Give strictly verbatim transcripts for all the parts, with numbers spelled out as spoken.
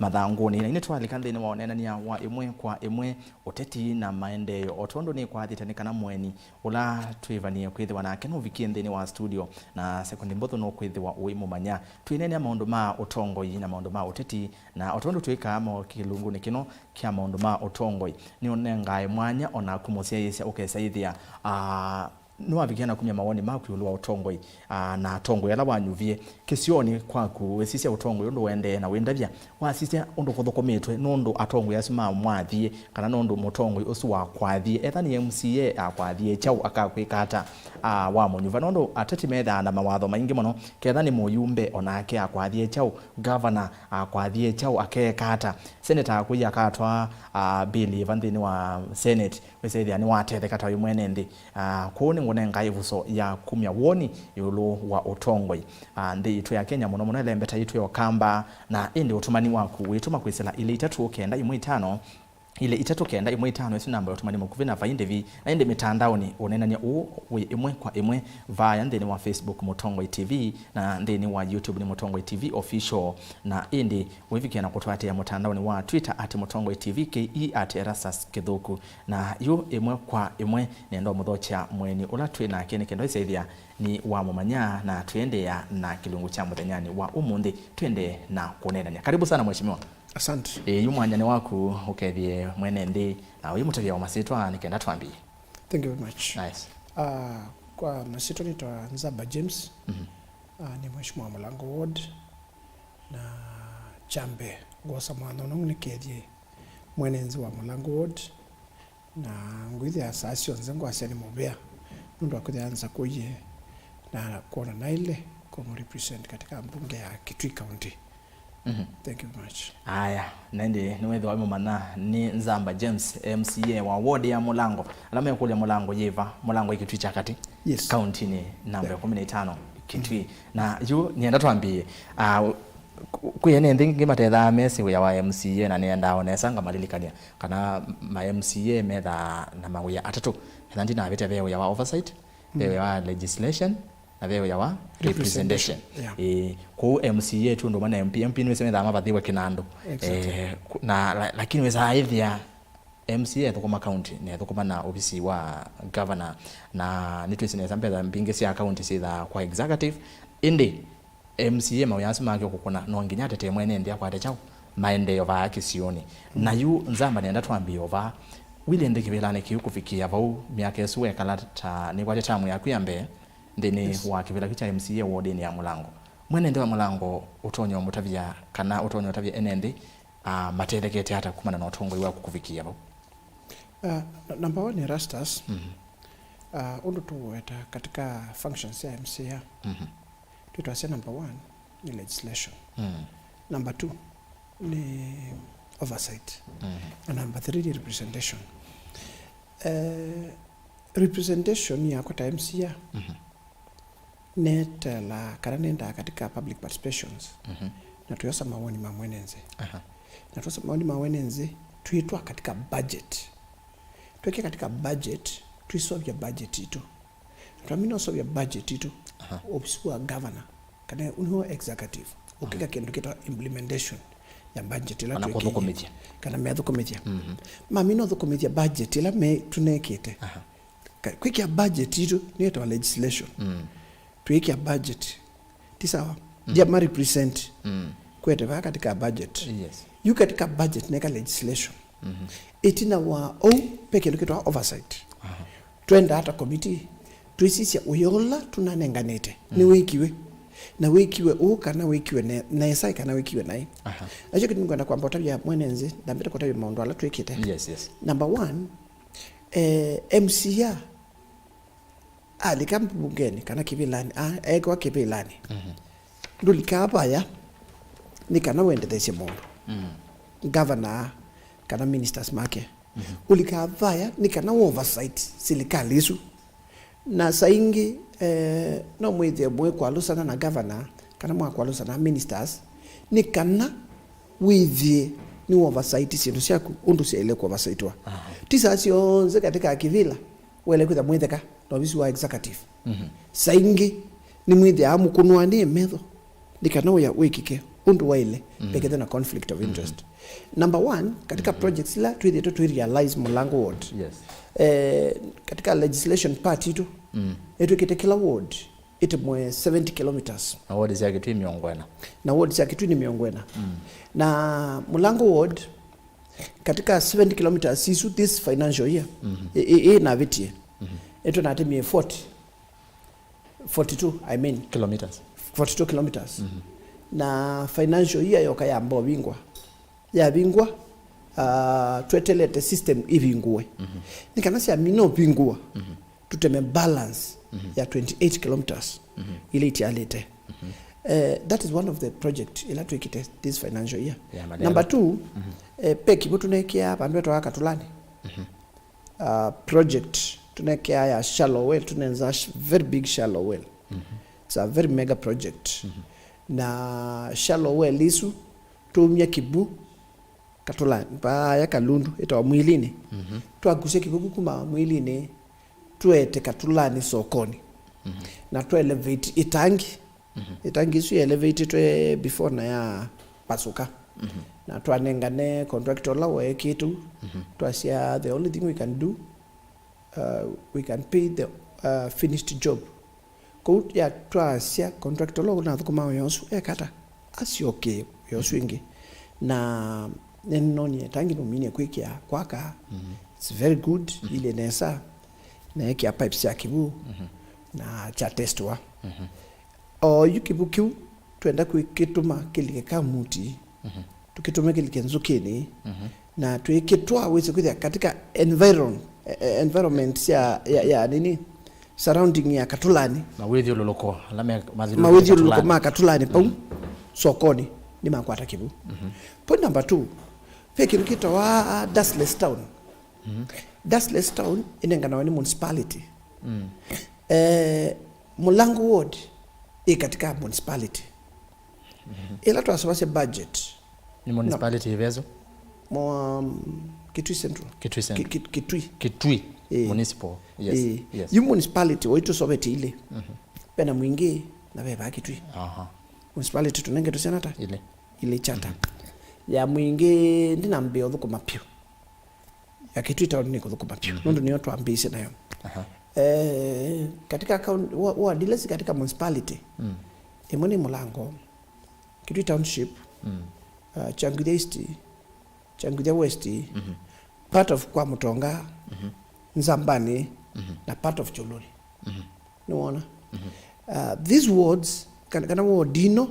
mathangũnĩ. Na ĩndĩ twalika nthĩnĩ wa ũneenany'a wa ĩmwe kwa ĩmwe, ũteti na maendeeo, o tondũ nĩkwathĩte nĩ kana mũeni ũla twĩvanie kwĩthĩwa nake nũvikie nthĩnĩ wa studio, na sekondi mbũthũ nũkwĩthĩwa ũimũmanya. Twĩneenea maũndũ ma ũtongoi na maũndũ ma ũteti, na o tondũ twĩkaa mo kĩlungunĩ kĩno kya maũndũ ma ũtongoi, nĩũnengae mwanya o naku mũsyaĩĩsya ũkesa ĩthĩa, ah, nĩwavikie na kumya mawoni maku ĩũlũ wa ũtongoi, ah, na atongoi ala wanyuvie. Kĩsionĩ kwaku, wĩsisya ũtongoi ũndũ ũendee na wĩndavya, wasisya ũndũ kũthũkũmĩtwe nũndũ atongoi asu mamwathie, kana nũndũ mũtongoi ũsu wakwathie? Etha nĩ M C A akwathie kyaũ, akakwĩka ata, ah, wamũnyuva? Nũndũ ateti methaa na mawatho maingĩ mũno. Ketha nĩ mũyumbe, onake akwathie kyaũ? Gavana akwathie kyaũ, akeeka ata? Seneta akũi akatwaa, ah, bill ĩva nthĩnĩ wa Senate, wĩsethĩa nĩwatetheka ta wĩ mwene nthĩ. Ah, kwoou nĩngũnenga ĩvuso ya kumya woni ĩũlũ wa ũtongoi. Ah, nthĩ yitũ ya Kenya mũno mũno ĩlembeta yitũ ya Ũkamba, na ĩndĩ ũtũmani waku wĩtũma kwĩsĩla ilĩ itatũ kenda ĩmwe itano, ilĩ itatũ kenda ĩmwe itano, ĩsu namba ya ũtũmani mũkuvĩ na vai ndĩvi, na ĩndĩ mĩtandaonĩ ũneenany'a ũũ wĩ ĩmwe kwa ĩmwe vaya nthĩnĩ wa Facebook Mũtongoi T V, na nthĩnĩ wa YouTube nĩ Mũtongoi T V Official, na ĩndĩ wĩvikĩa na kũtũatĩĩa mũtandaonĩ wa Twitter at Mũtongoi T V, K E at Erastus Kĩthũku. Na yu ĩmwe kwa ĩmwe nenda ũmũthokya mũeni ũla twĩ nake nĩ kenda ĩsyaĩthĩa nĩ wamũmanya, na twĩendeea na kĩlungu kya mũthenyanĩ wa ũmũnthĩ, twĩendee na kũneenany'a. Karibu sana, mheshimiwa. Asante. Ĩ, yu mwanya nĩ waku, ũkethie mwene nthĩ na ũimũtavya o masyĩtwa nĩ kenda twambie. Thank you very much. Nice. Ah, kwa masyĩtwa nĩtawa Nzamba James. Mhm. Ah, nĩ mheshimiwa wa Mũlango Ward, na kyambe ngwosa mwanya ũno nĩkethie mwene nthĩ wa Mũlango Ward, na ngwĩthĩa saa syonthe ngwasya nĩ mũvea nũndũ wa kwĩthĩa nzakũie na kwona naĩle kũmũ represent katika mbunge ya Kitui County. Mhm. Thank you very much. Aya, na ĩndĩ nĩwĩthĩwa wĩ mũmanya nĩ Nzamba James, M C A wa ward ya Mũlango. Ala mekũlya Mũlango yĩva, Mũlango ĩ Kitui kya katĩ, yes, kauntinĩ namba, yeah, ĩkũmi na itano Kitui. Mhm. Na yu nĩenda twambie, ah, ku-, kwĩ ene nthĩ ngĩ matethaa mesĩ wĩa wa M C A, na nĩendaa o nesa ngamalilikany'a kana ma M C A methaa na mawĩa atatũ. Ethĩa ndinavĩtya, ve wĩa wa oversight, ve, mm, wĩa wa legislation, na ve wĩa wa representation. Representation, yeah. Ĩĩ, kũu M C A tu ũndũ ũmwe na M P, M P nĩwĩsĩ methaa mavathĩwe kĩnandũ. Exactly. Eh, ku-, na la-, lakini wĩsaa ĩthĩa M C A ethũkũma county, na ethũkũma na ovisi wa governor, na nĩtwĩsĩ nesa mbesa mbingĩ sya county syĩthaa kwa executive, ĩndĩ M C A mawĩa asu make ũkũkũna, no nginya atetee mwene nthĩ akwate kyaũ, maendeeo vaa kĩsionĩ. Na yu Nzamba nĩenda twambie o vaa, wĩlĩ nthĩ kĩvĩlanĩ kĩu kũvikĩa vau, myaka ĩsu wekala ta nĩkwatya tamu yaku ya mbee nthĩnĩ, yes, wa kĩvĩla kĩu kya M C A wodinĩ ya Mũlango. Mwene nthĩ wa Mũlango ũtonya ũmũtavya kana ũtonya ũtavya ene nthĩ, ah, matethekete ata kumana na ũtongoi waku kũvikĩa vau? Ah, n-, number one, Erastus, mhm, ah, ũndũ tũweta katika functions ya M C A, mhm, twĩtwasya number one nĩ legislation. Mm. Number two nĩ oversight. Mm. Na number three nĩ representation. Eh, representation yakwa ta M C A, mhm, netelaa kana nendaa katika public participations, mhm, na tuyosa mawoni ma mwene nthĩ. Aha. Na tuyosa mawoni ma mwene nthĩ, twĩtwa katika budget. Tweke katika budget, twisovya budget itũ. Twamina ũsovya budget itũ, aha, ovisi wa governor, kana nĩwe executive, ũkĩka, aha, kĩndũ kĩtawa implementation ya budget ĩla kana twĩkĩie, kũthũkũmĩthya, kana methũkũmĩthya. Mhm. Mamina ũthũkũmĩthya budget ĩla me-, tũnekĩte. Aha. Ka-, kwĩkĩa budget itũ nĩyĩtawa legislation. Mm. Twĩkĩa budget, ti sawa? Mm. Ndia ma represent. Mm. Kwete vaa katika budget. Yes. Yu katika budget neka legislation. Mhm. Ĩtina wa ũu, ve kĩndũ kĩtawa oversight. Aha. Twendaa ta committee, twĩsisya wĩa ũla tũnanenganĩte, mm, nĩwĩkiwe. Na wĩkiwe ũũ kana wĩkiwe ne-, nesa kana wĩkiwe naĩ. Aha. Nakyo kĩndũ nĩkwenda kwamba ũtavya mwene nthĩ, ndambĩte kũtavya maũndũ ala twĩkĩte. Yes, yes. Number one, eh, M C A alika mbungenĩ kana kĩvĩlanĩ, a-, eekwa kĩvĩlanĩ. Mhm. Ndũlikaa vaya nĩ kana wendetheesye mũndũ. Mm. Governor kana ministers make. Mhm. Ũlikaa vaya nĩ kana oversight silikalĩ ĩsu. Na saa ingĩ, eh, no mwĩthĩe mwĩkwalũsana na governor kana mwakwalũsana na ministers nĩ kana wĩthĩe nĩ oversight syĩndũ syaku ũndũ syaĩle kũoversaitwa. Aha. Ti saa syonthe katika kĩvĩla waĩle kwĩtha mwĩtheka na ovisi wa executive. Mhm. Saa ingĩ nĩmwĩthĩaa mũkũnwa nĩ metho nĩ kana wĩa wĩkĩke. Ũndũ waĩle, mm, ndekethwe na conflict of interest. Mm-hmm. Number one, katika, mm-hmm, projects ila twĩthĩĩtwe twĩ realize Mũlango ward. Yes. Eh, katika legislation part itũ, mm, ĩtwĩkĩte kĩla ward ĩtemwe seventy kilometers. Na ward sya Kitui mĩongo ĩna. Na ward sya Kitui nĩ mĩongo ĩna. Mm. Na Mũlango ward, katika seventy kilometers isu this financial year, mm-hmm, ĩ, ĩ, ĩ navĩtie, mm-hmm, ĩtũnatemie forty, forty-two, I mean. Kilometers. Forty-two kilometers. Mm-hmm. Na financial year yoka yamba ũvingwa. Yavingwa, ah, twetelete system ivingũe. Mm-hmm. Nĩ kana syamina ũvingũa, mm-hmm, tũteme balance, mm-hmm, ya twenty-eight kilometers, mm-hmm, ila itialĩte. Mm-hmm. Eh, that is one of the project ila twĩkĩte this financial year. Yeah, maendeleo. Number two, mm-hmm, eh, peki vo tũnekĩa vandũ etwawa Katulani. Mm-hmm. Uh, project tũnekĩa ya shallow well, tũnenza sh-, very big shallow well. Mm-hmm. It's a very mega project. Mm-hmm. Na shallow well isu tũumya kĩvu Katulani, vaya Kalundu, ĩtawa Mwilinĩ. Mhm. Twakusya kĩvu kuma Mwilinĩ, tũete Katulani sokoni. Mhm. Na twa elevate ĩtangi. Mhm. Ĩtangi ĩsu ya elevatetwe before na ya pasũka. Mhm. Na twanengane contractor ũla weekĩte ũu. Mhm. Twasya, the only thing we can do, uh, we can pay the, uh, finished job. Kwoou ya twasya contractor ũla ũnathũkũmaa wĩa ũsu ekata, asyoke wĩa ũsu ĩngĩ. Na nĩnonie tangi nũminie kwĩkĩa kwaka, mhm, it's very good, mhm, ilĩ nesa, na ekĩa pipes sya kĩvu, mhm, na kya testiwa. Mhm. O yu kĩvu kĩu twenda kwĩkĩtũma kĩlike Kamuti, mhm, tũkĩtũme kĩlike Nzũkĩnĩ, mhm, na twĩkĩtwa wĩse kwĩthĩa katika environ-, eh, eh, environment sya, ya, ya nini, surrounding ya Katulani. Mawĩthyũlũlũko, ala me, mathyũlũlũkĩte mawĩthyũlũlũko Katulani. Ma Katulani pau, mm, sokoni, nĩmakwata kĩvu. Mhm. Point number two, ve kĩndũ kĩtawa dustless town. Mhm. Dustless town ĩnenganawa nĩ municipality. Mm. Eh, Mũlango ward ĩ katika municipality. Mhm. Ĩla twaseũvasya budget. Nĩ municipality ĩvezo? Mo-, um, Kitui Central. Kitui Central. Ki-, ki-, Kitui. Kitui. Ĩĩ. Municipal. Yes. Ĩĩ. Yes. Yu municipality waitũ tũseũvĩtye ilĩ. Mhm. Ve na Mwingĩ na ve vaa Kitui. Aha. Municipality tũnengetwe syana ta? Ilĩ. Ilĩ charter. Mhm. Ya Mwingĩ ndĩnambĩĩa ũthũkũma vyũ. Ya Kitui town nĩkũthũkũma vyũ, mhm, nũndũ nĩyo twambĩĩsye nayo. Aha. Eh, katika coun-, wa-, ward ila si katika municipality, mm, ĩmwe nĩ Mũlango, Kitui Township, mm, uh, Changuthia East, Changuthia West, mhm, part of kwa Mũtonga, mhm, Nzambani, mhm, na part of Cholori. Mhm. Nĩwona? Mhm. Uh, these wards, kana, kana ward ĩno,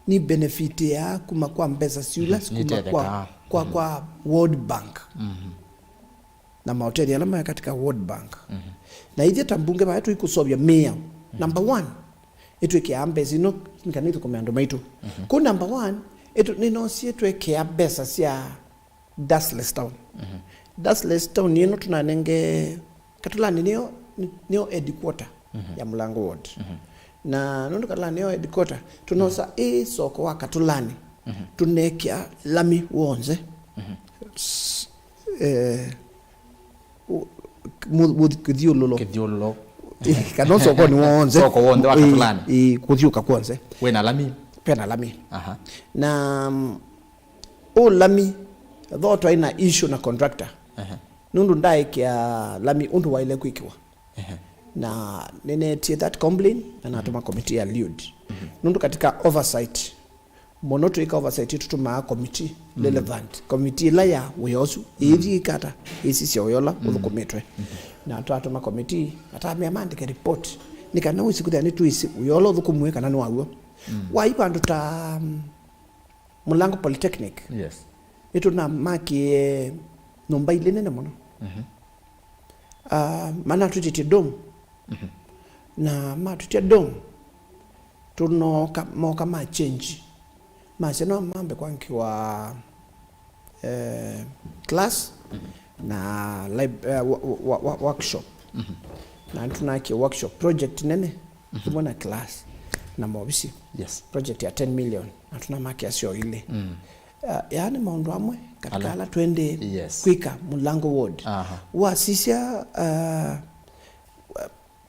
nĩ benefit ya kuma kwa mbesa syula, mhm, kuma kwa, nĩtethekaa, kwa, mhm, kwa World Bank. Mhm. Na maũtethyo ala maĩ katika World Bank. Mhm. Na ithyĩ ta mbunge vaya tũikũseũvya mĩao. Mhm. Number one, ĩtwĩkĩaa mbesa ĩno, nĩ kana ithũkũme andũ maitũ. Mhm. Kũ number one, ĩtũ-, nĩnosie twekea mbesa sya dustless town. Mhm. Dustless town ĩno tũnanenge Katulani nĩyo, nĩyo headquarter, mhm, ya Mũlango ward. Mhm. Na nũndũ Katulani nĩyo headquarter, tũnosa, mhm, ĩ soko wa Katulani, mhm, tũnekĩa lami w'onthe. Mhm. S-, eh, u-, mu-, mu-, kĩthyũlũlo. Kĩthyũlũlo. Ĩ, kana sokoni w'onthe. Soko w'onthe wa, ĩ, Katulani. Ĩ, kũthyũka kw'onthe. Wĩna lami? Pena lami. Aha. Na, mm, Ũ lami, though twaĩ na issue na contractor, aha, nũndũ ndaaĩkĩa lami ũndũ waĩle kwĩkĩwa. Aha. Na nĩneetie that complaint, na natũma, mhm, committee ya Liud. Mhm. Nũndũ katika oversight, mũno twĩka oversight, tũtũmaa committee, mhm, relevant. Committee ĩla ya wĩa ũsu, mhm, ĩĩthi ĩkata, ĩsisya wĩa ũla, mhm, ũthũkũmĩtwe. Mhm. Na twatũma committee, atamĩa maandĩke report, nĩ kana wĩsĩ kwĩthĩa nĩtwĩsĩ wĩa ũla ũthũkũmiwe kana nĩ wa w'o. Mhm. Waĩ vandũ ta, mm, Mũlango Polytechnic. Yes. Nĩtũnamakĩe nyũmba ilĩ nene mũno. Mhm. Ah, manatwĩtĩtye dorm. Mhm. Na matwĩtya dorm, tũnooka, moka ma change. Masya no mambe kwangĩwa, eh, class, mhm, na lib-, eh, wa-, wa-, wa-, workshop. Mhm. Na nĩtũnakie workshop project nene, mhm, ĩmwe na class na maovisi. Yes. Project ya ten million, na tũnamakĩa syoo ilĩ. Mm. Uh, yaani maũndũ amwe katika, aha, ala twendee, yes, kwĩka Mũlango ward. Aha. Wasisya, uh,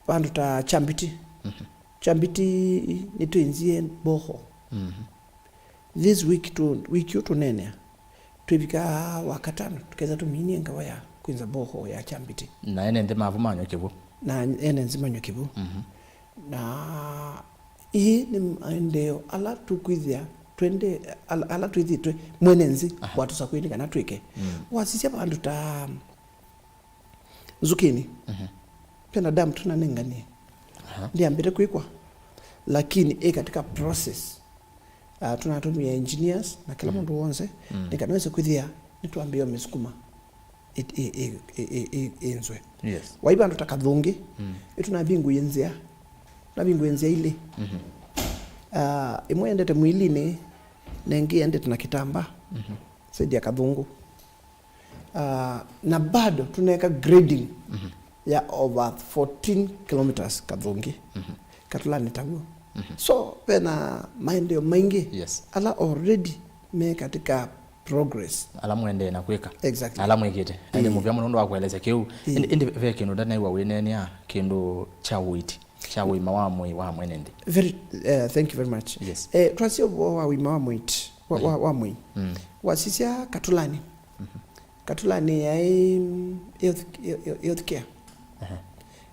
vandũ ta Chambiti. Mhm. Chambiti nĩtwĩnzie boho. Mhm. This week tu, wiki yu tuneenea, twivika Wakatano, tuketha tuminie ngawa ya kwinza boho ya Kyambiti. Na ene nthi mavu manywa kivu. Na ene nthi manywa kivu. Mhm. Na ii ni maendeeo ala tukwithia twende, ala, ala twithitwe mwene nthi, aha, watusakwini kana twike. Mm. Wasisya vandu ta Nzukini. Mhm. Pena dam tunanenganie. Aha. Ndiambite kwikwa, lakini i katika process. Uh, tunatumia engineers na kila, mhm, mundu wonse, mm, ni kana wese kwithia nitwambia misukuma it-, i-, i-, i-, i-, i-, inzwe. Yes. Wai vandu ta Kathungi, mm, itunavingui nzia, navingui nzia ili. Mhm. Uh, imwe endete Mwilini, na ingi endete na Kitamba. Mhm. Saidi ya Kathungu. Uh, na bado tuneka grading, mhm, ya over fourteen kilometers Kathungi. Mhm. Katulani taw'o. Mhm. So, vena maendeeo maingĩ, yes, ala already me katika progress. Ala mwendee na kwĩka. Exactly. Ala mwĩkĩte. Na nĩ, ĩĩ, mũvea mũno nũndũ wa kũelesya kĩu. Ĩĩ. Ĩndĩ, ĩndĩ ve kĩndũ ndanaiwa wĩneenea, kĩndũ kya ũiti, kya ũima wa mwĩĩ wa mwene nthĩ. Very, uh, thank you very much. Yes. Eh, twasya ũvoo wa ũima wa mwĩĩ, wa, wa, wa mwĩĩ. Mm. Wasisya Katulani. Mhm. Katulani yaĩ, mm, health, health care. Aha.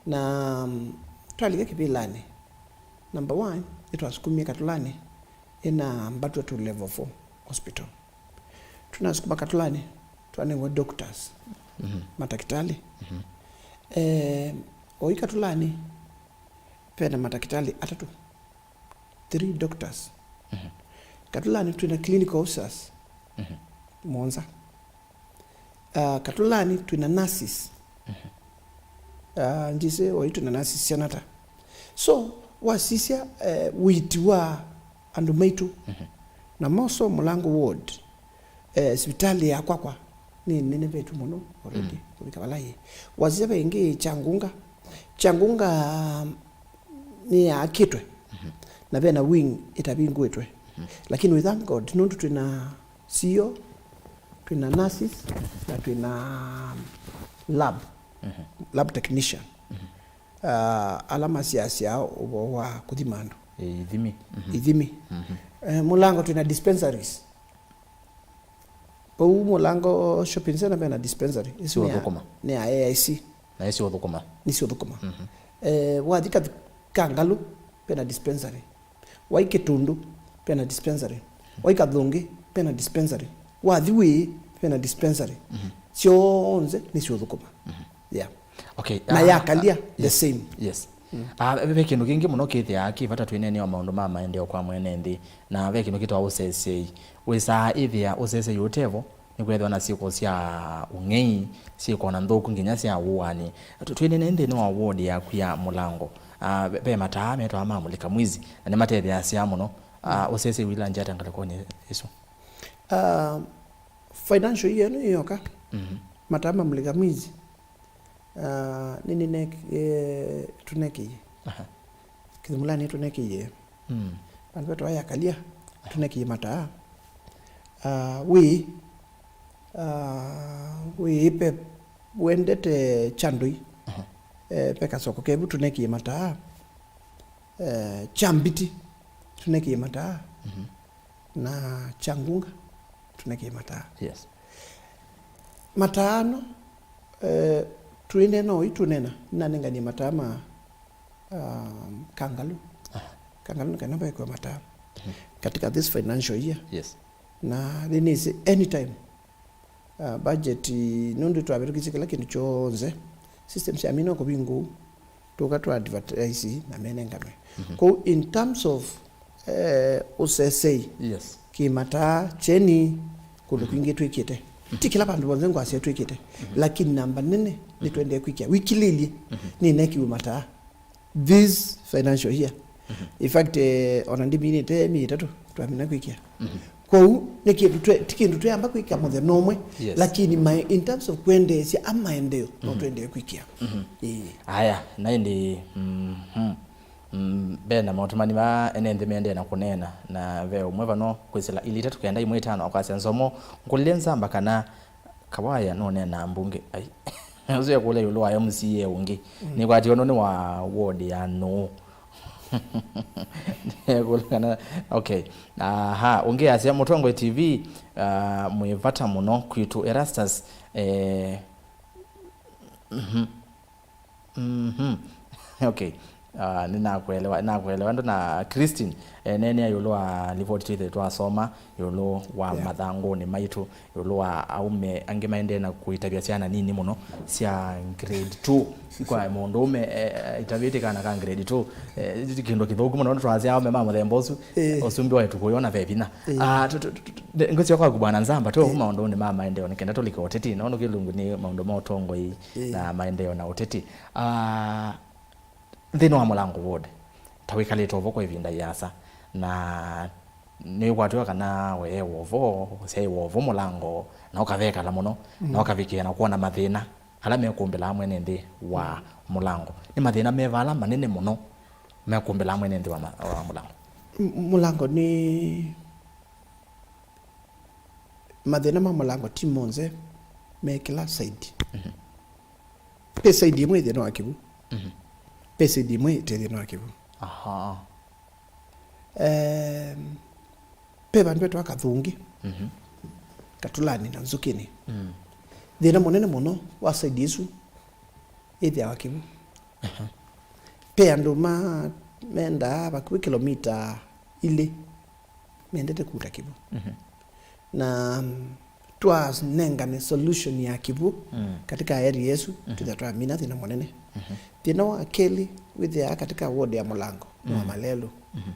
Na, mm, twalika kĩvĩlanĩ, number one, nĩtwasukumie Katulani ĩna mbatwa to level four hospital. Tunasukuma Katulani, twanengwa doctors, mhm, matakitali. Mhm. Eh, oi Katulani, pena matakitali atatũ. Three doctors. Mhm. Katulani twina clinical officers, mhm, mũonza. Uh, Katulani twina nurses. Mhm. Uh, njise oi twina nurses syanata. So, wasisya, eh, witi wa andũ maitũ, mhm, na moso Mũlango ward, eh, sivitalĩ ya kwakwa nĩ nene vetu mũno already, mm, kũvika vala ĩ. Wasisya ve ĩngĩ Kyangunga. Kyangunga nĩyaakĩtwe, mhm, na vena wing ĩtavingũĩtwe. Mhm. Lakini we thank God, nũndũ twĩna C O, twĩna nurses, na twĩna lab, mhm, lab technician. Mhm. Ah, ala masiasya ũvoo wa kũthima andũ. Ĩ, ithimi. Mhm. Ithimi. Mhm. Eh, Mũlango twĩna dispensaries. Vau Mũlango Shopping Center vena dispensary. Ĩsu nĩ ya, nĩ ya A I C. Na ĩsu ũthũkũma. Nĩsyo ũthũkũma. Mhm. Eh, wathi Kath-, Kangalu, vena dispensary. Wai Kĩtũndũ, vena dispensary. Wai Kathũngĩ, vena dispensary. Wathi Wĩĩ, vena dispensary. Mhm. Syonthe nĩsyo ũthũkũma. Mhm. Yeah. Okay, na ah, ya Kalia, ah, the yes, same. Yes. Mm. Ah, ve, ve kĩndũ kĩngĩ mũno kĩthĩaa kĩ vata twĩneenea o maũndũ ma maendeeo kwa mwene nthĩ, na ve kĩndũ kĩtawa ũseseei. Wĩsaa ĩthĩa ũseseei ũtevo, nĩkwĩthĩwa na syĩko sya ũng'ei, syĩko na nthũku nginya sya ũaani. Tũ-, twĩneenea nthĩnĩ wa ward yaku ya Mũlango, ah, ve, ve mataa metawa ma Mulika Mwizi, na nĩmatetheeasya mũno. Ah, mm, ũseseei wĩla nzĩa ata ngalĩkonĩ ĩsu? Ah, financial year ĩno ĩyoka, mhm, mataa ma Mulika Mwizi, ah, nĩnĩne-, eh, tũnekĩie. Aha. Kĩthimulani tũnekĩie. Mm. Vandũ vetwa ya Kalia, tũnekĩie mataa. Ah, Wĩĩ, ah, Wĩĩ pe wendete Kyandũi. Aha. Eh, pe kasoko kevu tũnekĩie mataa. Eh, Kyambiti tũnekĩie mataa. Mhm. Na Kyangunga, tũnekĩe mataa. Yes. Mataa ano, eh, twĩneena ũi tũneena, nĩnanenganie mataa ma, um, Kangalu. Aha. Kangalu nĩ kana vaĩkwe mataa. Mhm. Katika this financial year. Yes. Na nĩnĩsĩ anytime, uh, budget, nũndũ twavĩtũkisye kĩla kĩndũ kyonthe, system syamina kũvingũu, tũka twa advertise na menenganwe. Mhm. Kwoou in terms of, eh, ũsesei, yes, kĩmataa, kyeni, kũndũ, mhm, kwingĩ twĩkĩte. Mhm. Ti kĩla vandũ vonthe ngwasya twĩkĩte, mhm, lakini namba nene, mhm, nĩtwendee kwĩkĩa. Wikilĩlye, mhm, nĩnekiwe mataa this financial year. Mhm. In fact, eh, ona ndiminĩte myei ĩtatũ twamina kwĩkĩa. Mhm. Kwoou nĩ kĩndũ twe-, ti kĩndũ twĩamba kwĩka mũthenya ũmwe, yes, lakini ma-, in terms of kwendeesya a maendeeo, no, mhm, twendee kwĩkĩa. Mhm. Ĩĩ. Aya, na ĩndĩ, mhm, mm, ve na maũtũmani vaa ene nthĩ mendee na kũneena, na ve ũmwe vano kwĩsĩla ilĩ itatũ kenda ĩmwe ĩtano akasya, Nzomo, ngũlile nzamba kana Kawaya nũneenaa mbunge. Ai. Ũsu ekũlya ĩũlũ wa M C A ũngĩ. Mm. Nĩkwatĩwe ũndũ nĩ wa ward ya nũũ? Kũlingana, okay. Aha, ũngĩ asya, Mũtongoi T V, ah, mwĩ vata mũno kwitũ. Erastus, eh, mhm. Mhm. Okay. Ah, nĩnakuelewa, nĩnakuelewa. Ndo na Christine, eh, neenea ĩũlũ wa livoti twĩthĩe twasoma ĩũlũ wa, yeah, mathangũnĩ maitũ, ĩũlũ wa aume angĩ maendee na kũitavya syana nini mũno sya grade two. Kwa mũndũũme, eh, itavĩtye kana ka grade two, eh, ti kĩndũ kĩthũku mũno, nĩtwasya aume ma mũthemba ũsu, eh, ũsumbĩ wa ĩtukũ yona ve vinya. Eh. Ah, tu-, tu-, tu-, tu-, ngũsyoka kwaku Bwana Nzamba, tũ, eh, maũndũnĩ ma maendeeo, nĩkenda tũlike ũteti, no nĩ kĩlungu nĩ maũndũ ma ũtongoi, eh, na maendeeo na ũteti. Ah, nthĩnĩ wa Mũlango Ward, ta wĩkalĩte ovo kwa ĩvinda yĩasa, na nĩwĩkwatĩwa kana weewa ovo, ũsyaĩwa ovo Mũlango, na ũkavekala mũno, na, mm, ũkavikĩa na kwona mathĩna ala mekũmbĩlaa mwene nthĩ wa Mũlango. Nĩ mathĩna meva ala manene mũno mekũmbĩlaa mwene nthĩ wa ma-, wa Mũlango? M-, Mũlango nĩ, mathĩna ma Mũlango ti monthe me kĩla side. Mhm. Pe side ĩmwe ĩ thĩna wa kĩw'ũ. Mhm. Pe side ĩmwe ĩte thĩna wa kĩw'ũ. Aha. Em, pe vandũ vetwa Kathũngĩ, mhm, Katũlanĩ na Nzũkĩnĩ. Mm. Thĩna mũnene mũno wa side ĩsu ĩthĩawa kĩw'ũ. Aha. Pe andũ ma, mendaa vakuvĩ kĩlomita ilĩ mendete kũuta kĩw'ũ. Mhm. Na, mm, twanengane solution ya kĩw'ũ, mm, katika area ĩsu, mhm, twĩthĩa twamina thĩna mũnene. Mhm. Thĩna wa kelĩ wĩthĩaa katika ward ya Mũlango nĩ wa, mm, malelũ. Mhm.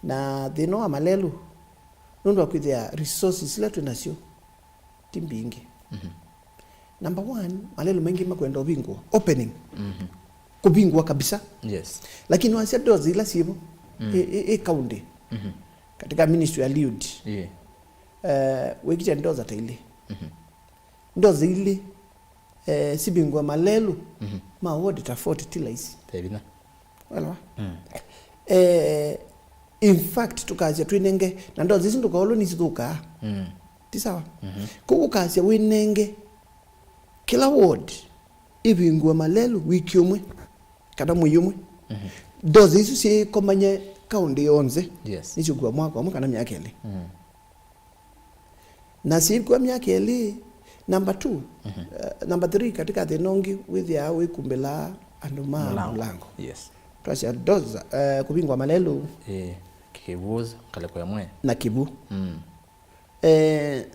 Na thĩna wa malelũ, nũndũ wa kwĩthĩa resources ila twĩ nasyo ti mbingĩ. Mhm. Number one, malelũ maingĩ makwenda ũvingũa, opening. Mhm. Kũvingũa kabisa. Yes. Lakini wasya doors ila syĩvo, mm, ĩ, ĩ, ĩ county. Mhm. Katika ministry ya L U D. Yeah. Eh, wĩkĩtya doors ata ilĩ. Mhm. Doors ilĩ, eh, sivingũa malelũ, mhm, ma ward ta forty ti laisi. Ve vinya. Welewa? Mm. Eh, in fact, tũkasya twĩnenge, na doors isu ndũkaolwe nĩsithũkaa. Mm. Ti sawa? Mhm. Kwoou ũkasya wĩnenge kĩla ward ĩvingũe malelũ wiki ũmwe kana mwei ũmwe. Mhm. Doors isu syĩkomany'e kaũntĩ yonthe. Yes. Nĩsyĩkua mwaka ũmwe kana myaka ĩlĩ. Mm. Na syĩkua myaka ĩlĩ, number two, mhm, eh, number three, katika thĩna ũngĩ wĩthĩaa wĩkumbĩlaa andũ ma Mũlango. Mũlango. Yes. Twasya doors, eh, kũvingũa malelũ. Eh, kĩw'ũ, ngalĩko ĩmwe. Na kĩw'ũ. Mm. Eh,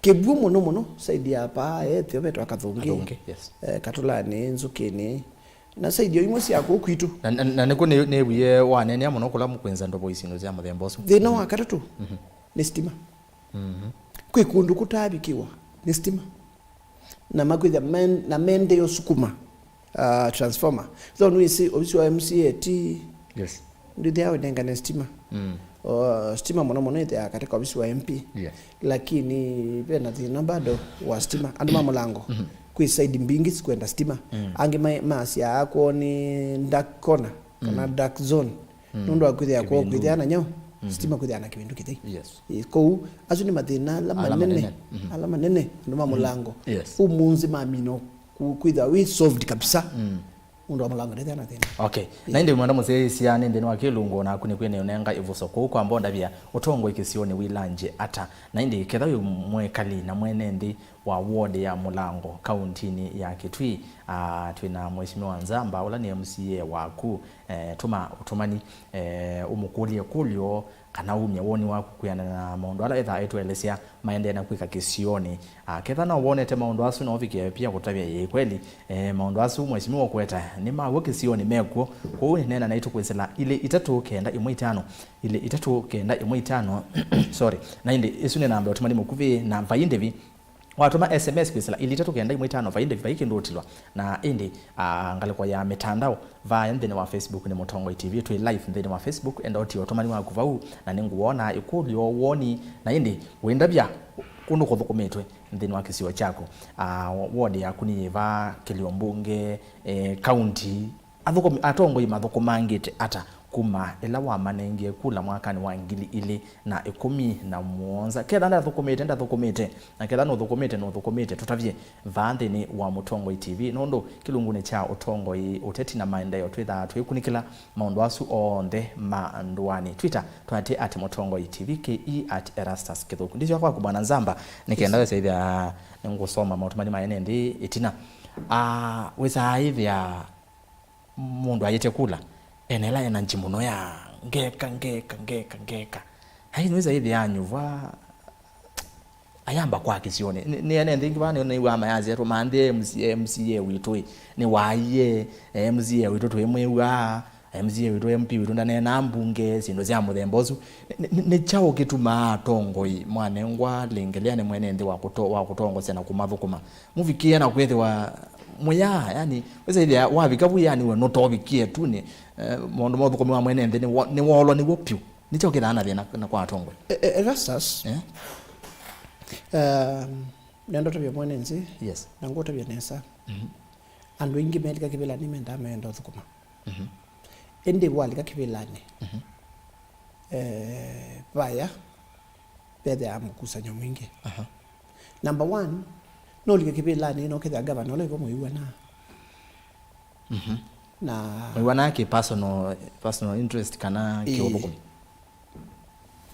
kĩw'ũ mũno mũno side ya paa ethĩo vetwa Kathũngĩ. Kathũngĩ, yes. Eh, Katũlanĩ, Nzũkĩnĩ. Na side o imwe sya kũu kwitũ. Na, na, na nĩkũ nĩ-, nĩw'ie waneenea mũno kũla mũkwĩnza ndovo isindu sya mũthemba ũsu. Thĩna wa katatũ, mhm, nĩ sitima. Mhm. Kwĩ kũndũ kũtaavikĩwa nĩ sitima. Na makwĩthĩa men-, na mendee ũsukuma, uh, transformer. Though nĩwĩsĩ ovisi wa M C A ti, yes, ndwĩthĩawa ũnengane sitima. Mm. O, sitima mũno mũno ĩthĩawa katika ovisi wa M P. Yes. Lakini ve na thĩna bado wa sitima. Andũ ma Mũlango, mhm, kwĩ side mbingĩ sikwenda sitima. Mm. Angĩ ma-, masyaa kwoo nĩ dark corner kana, mm, dark zone. Mm. Nũndũ wa kwĩthĩa kwoo, kĩvindu, kwĩthĩa na nyaũ, mm, sitima kwĩthĩa na kĩvindu kĩthei. Yes. Ĩ, kwoou, asu nĩ mathĩna ala, ala manene, manene. Mhm. Ala manene, andũ ma, mhm, Mũlango. Yes. Ũmũnthĩ mamina ku-, kwĩthĩa wĩ solved kabisa. Mm. Mũndũ wa Mũlango ndethĩa na thĩna. Okay. Yeah. Na ĩndĩ mwenda mũsyaĩĩsya nĩ nthĩnĩ wa kĩlungu naku nĩkwĩ nĩũnenga ĩvuso kũu kwa mbondavya ũtongoi kĩsionĩ wĩlangy'e ata. Na ĩndĩ ketha wĩ mwĩkali na mwene nthĩ wa ward ya Mũlango, kauntinĩ ya Kitui. Ah, twĩ na Mheshimiwa Nzamba, ũla nĩ M C A waku. Eh, tũma ũtũmani, eh, ũmũkũlye ĩkũlyo kana umye woni waku kwĩanana na maũndũ ala ethaa etũelesya maendee na kwĩka kĩsionĩ. Ah, ketha no wonete maũndũ asu, no ũvikĩe pia kũtavya yĩ kweli. Eh, maũndũ asu, Mheshimiwa, ũkweta nĩ ma w'o kĩsionĩ mekw'o. Kwoou neena naitũ kwĩsĩla ilĩ itatũ kenda ĩmwe itano, ilĩ itatũ kenda ĩmwe itano, sorry, na ĩndĩ ĩsu nĩ namba ya ũtũmani mũkuvĩ, na vai ndĩvi, watũma S M S kwĩsĩla ilĩ itatũ kenda ĩmwe itano, vai ndĩvi, vai kĩndũ ũtilwa. Na ĩndĩ, ah, ngalĩko ya mĩtandao, vaya nthĩnĩ wa Facebook nĩ Mũtongoi T V, twĩ live nthĩnĩ wa Facebook, enda ũtie ũtũmani waku vau, na nĩngũwona ĩkũlyo, woni, na ĩndĩ wĩndavya kũndũ kũthũkũmĩtwe nthĩnĩ wa kĩsio kyaku. Ah, ward yaku nĩ yĩva, kĩlio mbunge, eh, county, athũkũmi, atongoi mathũkũmangĩte ata kuma ĩla wamanengie kula mwakanĩ wa ngili ilĩ na ĩkũmi na mũonza. Ketha ndathũkũmĩte, ndathũkũmĩte, na ketha nũthũkũmĩte, nũthũkũmĩte, tũtavye vaa nthĩnĩ wa Mũtongoi T V, nũndũ kĩlungunĩ kya ũtongoi, ũteti na maendeeo twĩthaa twĩkunĩkĩla maũndũ asu onthe ma ndũanĩ. Twitter twatĩ at Mũtongoi T V, K E at Erastus Kĩthũku. Ndisyoka kwaku Bwana Nzamba, nĩ kenda wĩsa ĩthĩa nĩngũsoma maũtũmani ma ene nthĩ ĩtina. Ah, wĩsaa ĩthĩa mũndũ ayĩtye kula, ena ĩla energy mũno ya ngeka, ngeka, ngeka, ngeka. Ai, nĩwĩsa ĩthĩa anyuvwa, ayamba kwa kĩsionĩ. Nĩ, nĩ ene nthĩ ĩngĩ vaa nĩw'aa mayasya tũmanthĩe M C A, M C A witũ ĩ, nĩwaie, eh, M C A witũ twĩmwĩw'aa, M C A witũ, M P witũ ndaneenaa mbunge, syĩndũ sya mũthemba ũsu. Nĩ, nĩ, nĩ kyaũ kĩtumaa atongoi manengwa lĩngĩlĩa nĩ mwene nthĩ wa kũto-, wa kũtongosya na kũmathũkũma? Mũvikĩe na kwĩthĩwa mũyaa, yani, wĩsa ĩthĩa wavika vu, yani, we nũtovikie tu nĩ, eh, maũndũ ma ũthũkũmi wa mwene nthĩ nĩ wo-, nĩ woolwa nĩw'o pyũ. Nĩ kyaũ kĩthaa na thĩna na kwa atongoi? E-, e-, Erastus, eh? Um, nenda ũtavya mwene nthĩ, yes, na ngũtavya nesa. Mhm. Andũ aingĩ melika kĩvĩlanĩ mendaa meenda ũthũkũma. Mhm. Ĩndĩ walika kĩvĩlanĩ, mhm, eh, vaya vethĩaa mũkusanyo mwingĩ. Aha. Number one, nũlike kĩvĩlanĩ na ũkethĩa gavana ũla ĩvo mũiw'anaa. Mhm. Na mũiw'anaa kĩ personal, personal interest kana, ĩĩ, kĩũthũkũmi?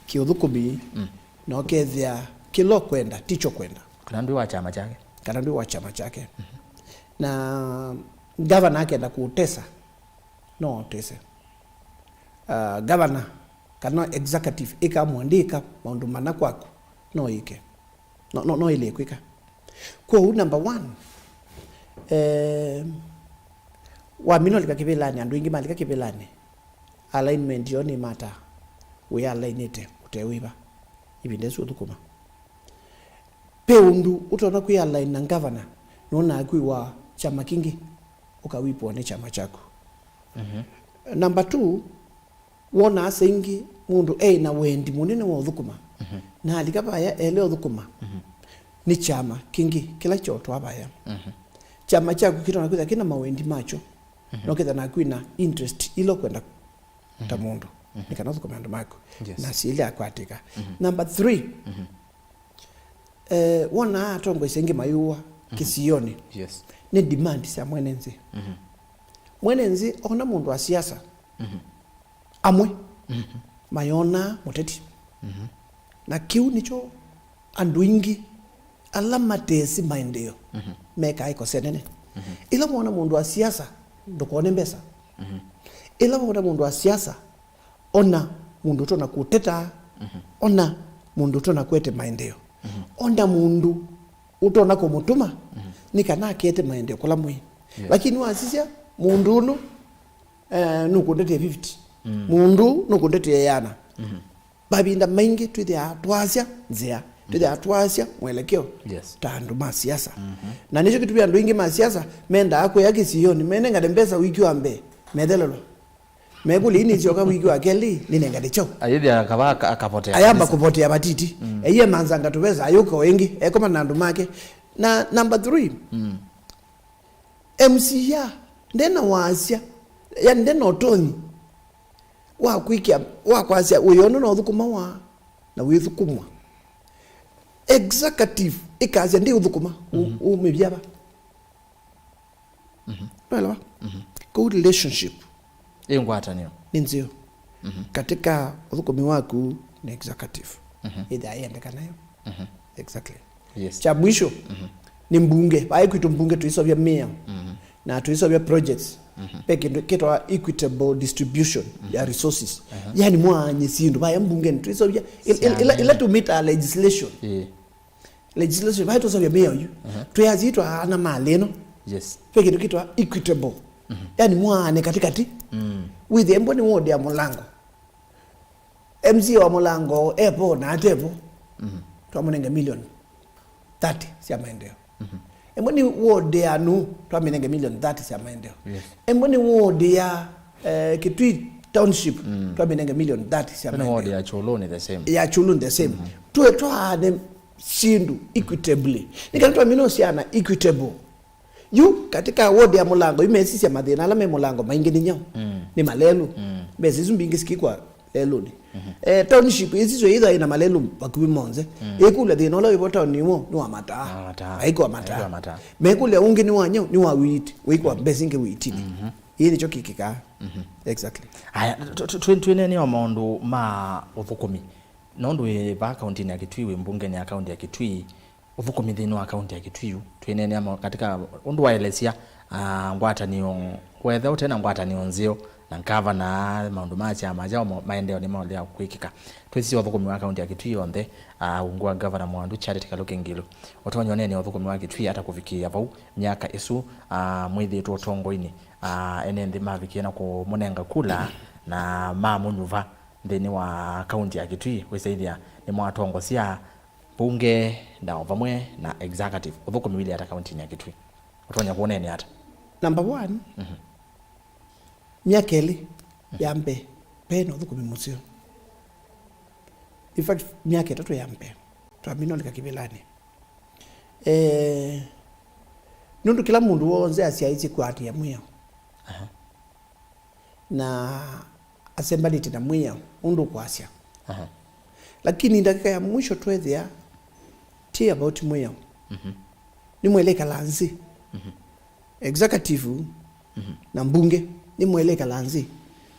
Kĩũthũkũmi, mm, na ũkethĩa kĩla ũkwenda tikyo kwenda. Kana ndwĩ wa kyama kyake. Kana ndwĩ wa kyama kyake. Mhm. Na gavana akenda kũũtesa, no ũtese. Ah, gavana kana executive ĩkamwandĩka maũndũ mana kwaku, no ĩke. No, no, no ĩlĩ kwĩka. Kwoou, number one, eh, wamina ũlika kĩvĩlanĩ, andũ aingĩ malika kĩvĩlanĩ, alignment yoo nĩ matter, wĩalainĩte ũte wĩva ĩvinda ĩsu ũthũkũma. Ve ũndũ ũtonya kwĩalaina na gavana, nũnaa kwĩ wa kyama kĩngĩ, ũkawipwa nĩ kyama kyaku. Mhm. Number two, wona asa ingĩ mũndũ e na wendi mũnene wa ũthũkũma, mhm, na alika vaya ele ũthũkũma, mhm, nĩ kyama kĩngĩ kĩla kyotwa vaya. Mhm. Kyama kyaku kĩtonya kwĩthĩa kĩna mawendi makyo, mhm, no kĩthĩa naku ĩna interest ila ũkwenda, ta, mhm, mũndũ, mhm, nĩ kana ũthũkũme andũ maku, yes, na syĩlĩ akwatĩka. Mhm. Number three, mhm. Eh, wona atongoi aingĩ mayũwa, mhm, kĩsionĩ, yes, nĩ demand sya mwene nthĩ. Mhm. Mwene nthĩ ona mũndũ wa siasa, mhm, amwe, mhm, mayonaa mũteti. Mhm. Na kĩu nĩkyo andũ aingĩ ala matesĩ maendeeo, mhm, mekaa ĩkosya nene. Mhm. Ĩla wona mũndũ wa siasa, ndũkone mbesa. Mhm. Ĩla wona mũndũ wa siasa, ona mũndũ ũtonya kũteta, mhm, ona mũndũ ũtonya kũete maendeeo, mhm, ona mũndũ ũtonya kũmũtũma, mhm, nĩ kana akete maendeeo kũla mwĩ. Yes. Lakini wasisya, mũndũ ũnũ, eh, nũkũndetea fifty. Mm. Mũndũ ũũ nũkũndetea ĩana. Mhm. Mavinda maingĩ twĩthĩaa twasya nzĩa, twĩthĩaa twasya mwelekeo, yes, ta andũ ma siasa. Mhm. Na nĩkyo kĩtumi andũ aingĩ ma siasa mendaa kũya kĩsionĩ, menengane mbesa wiki wa mbee, methelelwa. Mekũlya, "Ii nĩsyoka wiki wa kelĩ, nĩnengane kyaũ?" Ayĩthĩa akava aka-, akapotea. Ayamba kabisa. Kũpotea vatiti. Mm. Eye manzanga tũvesa, ayũka o ĩngĩ, ekoma na andũ make. Na number three, mm, M C A ndena wasya, yani ndena ũtonyi wa kwĩkĩa, wa kwasya wĩa ũno no ũthũkũmawa na wĩthũkũmwa. Executive ĩkasya ndĩũthũkũma, ũ-, mhm, ũmĩvya va? Mhm. Nũelewa? Mhm. Kũu relationship ĩ ngwatanĩo nĩ nzeo. Mhm. Katika ũthũkũmi waku nĩ executive. Mhm. Ĩthĩa yendeka nayo. Mhm. Exactly. Yes. Kya mwisho, mhm, nĩ mbunge. Vaĩ kwitũ mbunge tũisovya mayor. Mhm. Na tũisovya projects. Mhm. Ve kĩndũ kĩtawa equitable distribution, mhm, ya resources. Aha. Yani mwaanye syĩndũ. Vaĩ mbunge nĩ tũisovya. Il-, il-, ila, ila tũmĩtaa legislation. Ĩĩ. Legislation, vai tũsovya mĩao yu. Aha. Twĩasya itwaana malĩ ĩno. Yes. Ve kĩndũ kĩtwa equitable. Mhm. Yani mwaane katĩkatĩ. Mm. Wĩthĩe mbwa nĩ ward ya Mũlango. M C A wa Mũlango evo na atevo. Mhm. Twamũnenge million thirty sya maendeeo. Mhm. Ĩmwe nĩ ward ya Nũũ, twamĩnenge million thirty sya maendeeo. Yes. Ĩmwe nĩ ward ya, eh, Kitui Township, mm, twamĩnenge million thirty sya maendeeo. Ĩmwe nĩ ward ya Kyũlũnĩ the same. Ya Kyũlũnĩ the same. Mhm. Tuwe twaane syĩndũ equitably. Nĩ kana twamina ũsiana equitable. Yu katika ward ya Mũlango, yu mesisya mathĩna ala me Mũlango maingĩ nĩ nyaũ? Mm. Nĩ malelũ. Mm. Mbesa isu mbingĩ sikikwa lelũnĩ. Mhm. Eh, township ĩsisyo ĩtha ĩna malelũ vakuvĩ monthe. Mm. Ĩkũlya thĩna ũla wĩvo taoni ĩmwe nĩ wa mataa. Ah, mataa. Aikwa mataa. Aikwa mataa. Mekũlya ũngĩ nĩ wa nyaũ, nĩ wa wĩiti. Wĩkwa mbesa ingĩ wĩitinĩ. Mhm. Ĩĩ nĩkyo kĩkĩkaa. Mhm. Exactly. Aya, tu- tu- tu- twĩneenea o maũndũ ma ũthũkũmi. Nũndũ wĩ vaa kauntinĩ ya Kitui, wĩ mbungenĩ ya kaunti ya Kitui, ũthũkũmi nthĩnĩ wa kaunti ya Kitui yu, twĩneenea mo- katika ũndũ waelesya, ah, ngwatanĩo, wetha ũte na ngwatanĩo nzeo na ngavana, maũndũ ma kyama kyao mo- maendeeo nĩmaũlea kwĩkĩka. Twĩsisya ũthũkũmi wa kaunti ya Kitui yonthe, ah, ungu wa ngavana Mwandu Charity Kaluki Ngilu. Ũtonya ũneenea ũthũkũmi wa Kitui ata kũvikĩĩa vau myaka ĩsu, ah, mwĩthĩĩtwe ũtongoinĩ, ah, ene nthĩ mavikie na kũmũnenga kula na mamũnyuva nthĩnĩ wa kaunti ya Kitui, wĩsaĩthĩa nĩmwatongosya mbunge na o vamwe na executive. Ũthũkũmi wĩlĩ ata kauntinĩ ya Kitui? Ũtonya kũũneenea ata? Number one, mhm, myaka ĩlĩ ya mbee, ve na ũthũkũmi mũseo. In fact, myaka ĩtatũ ya mbee, twamina ũlika kĩvĩlanĩ. Eh, nũndũ kĩla mũndũ w'onthe asyaĩtye kũatĩĩa mwĩao. Aha. Na asembanĩtye na mwĩao ũndũ ũkwasya. Aha. Lakini ndakĩka ya mwisho twethĩa ti about mwĩao. Mhm. Nĩmwaĩle ĩkala nzĩ. Mhm. Executive, mhm, na mbunge nĩmwaĩle ĩkala nzĩ.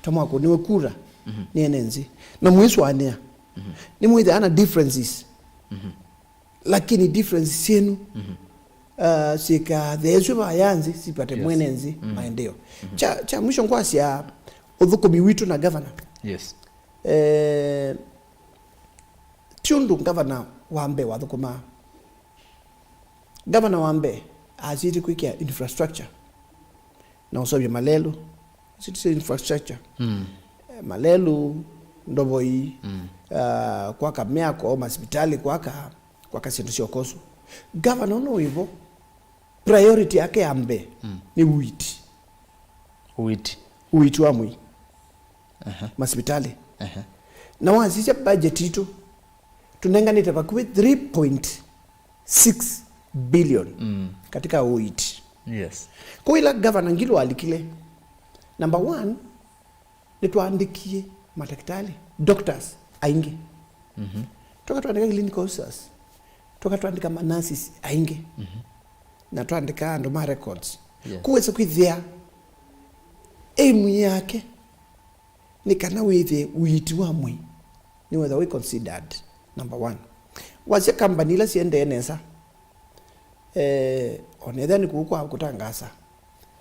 Ta mwakũnĩwe kura, mhm, nĩ ene nzĩ. Na mwĩsũanĩa. Mhm. Nĩmwĩthĩaa na differences. Mhm. Lakini difference syenu, mhm, uh, syĩkaa theesw'e vaya nzĩ sipate, yes, mwene nzĩ, mm, maendeeo. Mhm. Kya, kya mwisho ngwasya ũthũkũmi witũ na gavana. Yes. Eh, ti ũndũ gavana wa mbee wathũkũmaa. Gavana wa mbee asĩtye kwĩkĩa infrastructure na ũseũvya malelũ. Citizen infrastructure. Mm. Eh, malelũ, ndovoi, mm, ah, kwaka mĩako, masivitalĩ, kwaka, kwaka syĩndũ sya ũkosu. Gavana ũno wĩvo, priority yake ya mbee, mm, nĩ ũiiti. Ũiiti. Ũiiti wa mwĩĩ. Aha. Masivitalĩ. Aha. Na wasisya budget itũ, tũnenganĩte vakuvĩ three point six billion, mm, katika ũiiti. Yes. Kwa ĩla Gavana Ngilu alikile, number one, nĩtwaandĩkie matakĩtalĩ, doctors, aingĩ. Mhm. Tũka twandĩka clinical officers, tũka twandĩka ma nurses aingĩ. Mhm. Na twandĩka andũ ma records. Yes. Kũwesa kwĩthĩa aim yake nĩ kana wĩthĩe ũiiti wa mwĩĩ nĩwetha wĩ considered number one. Wasya company ila siendee nesa, eh, onethĩa nĩ kũu kwa kũtangasa,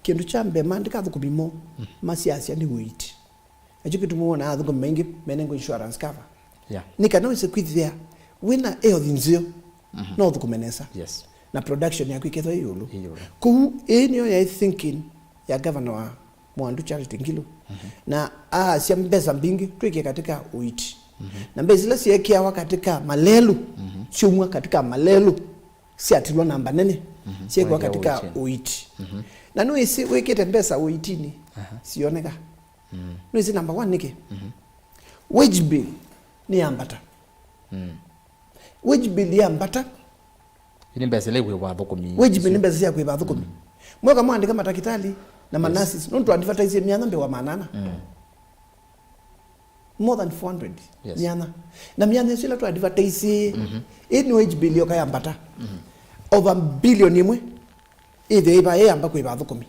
kĩndũ kya mbee maandĩka athũkũmi moo, mm, masyasya nĩ ũiiti. Nakyo kĩtumi wona athũkũmi maingĩ menengwa insurance cover. Yeah. Nĩ kana wĩse kwĩthĩa wĩna health nzeo, mhm, no ũthũkũme nesa. Yes. Na production yaku ĩkethwa ĩ ĩũlũ. Ĩ ĩũlũ. Kũu, ĩĩ nĩyo yaĩ thinking ya governor wa Mwandu Charity Ngilu. Mhm. Na aasya mbesa mbingĩ twĩkĩe katika ũiiti. Mhm. Na mbesa ila syeekĩawa katika malelũ, mhm, syaumwa katika malelũ, syatilwa namba nene, mhm, syeekwa katika ũiiti. Mhm. Na nĩwĩsĩ wĩkĩte mbesa ũiitinĩ, aha, sioneka. Mm. Nĩwĩsĩ number one nĩkĩ? Mhm. Wage bill nĩyambata. Mm. Wage bill yambata. Ii nĩ mbesa ila ikwĩva athũkũmi. Wage bill nĩ mbesa sya kwĩva athũkũmi. Mm. Mwoka mwandĩka matakĩtalĩ na ma nurses, nũndũ tũ advertise myanya mbee wa maana ana. Mm. More than four hundred. Yes. Myanya. Na myanya ĩsu ĩla tũ advertise, mhm, ĩĩ nĩ wage bill yoka yambata. Mhm. Over bilioni ĩmwe ĩthĩwa ĩva yamba kwĩva athũkũmi.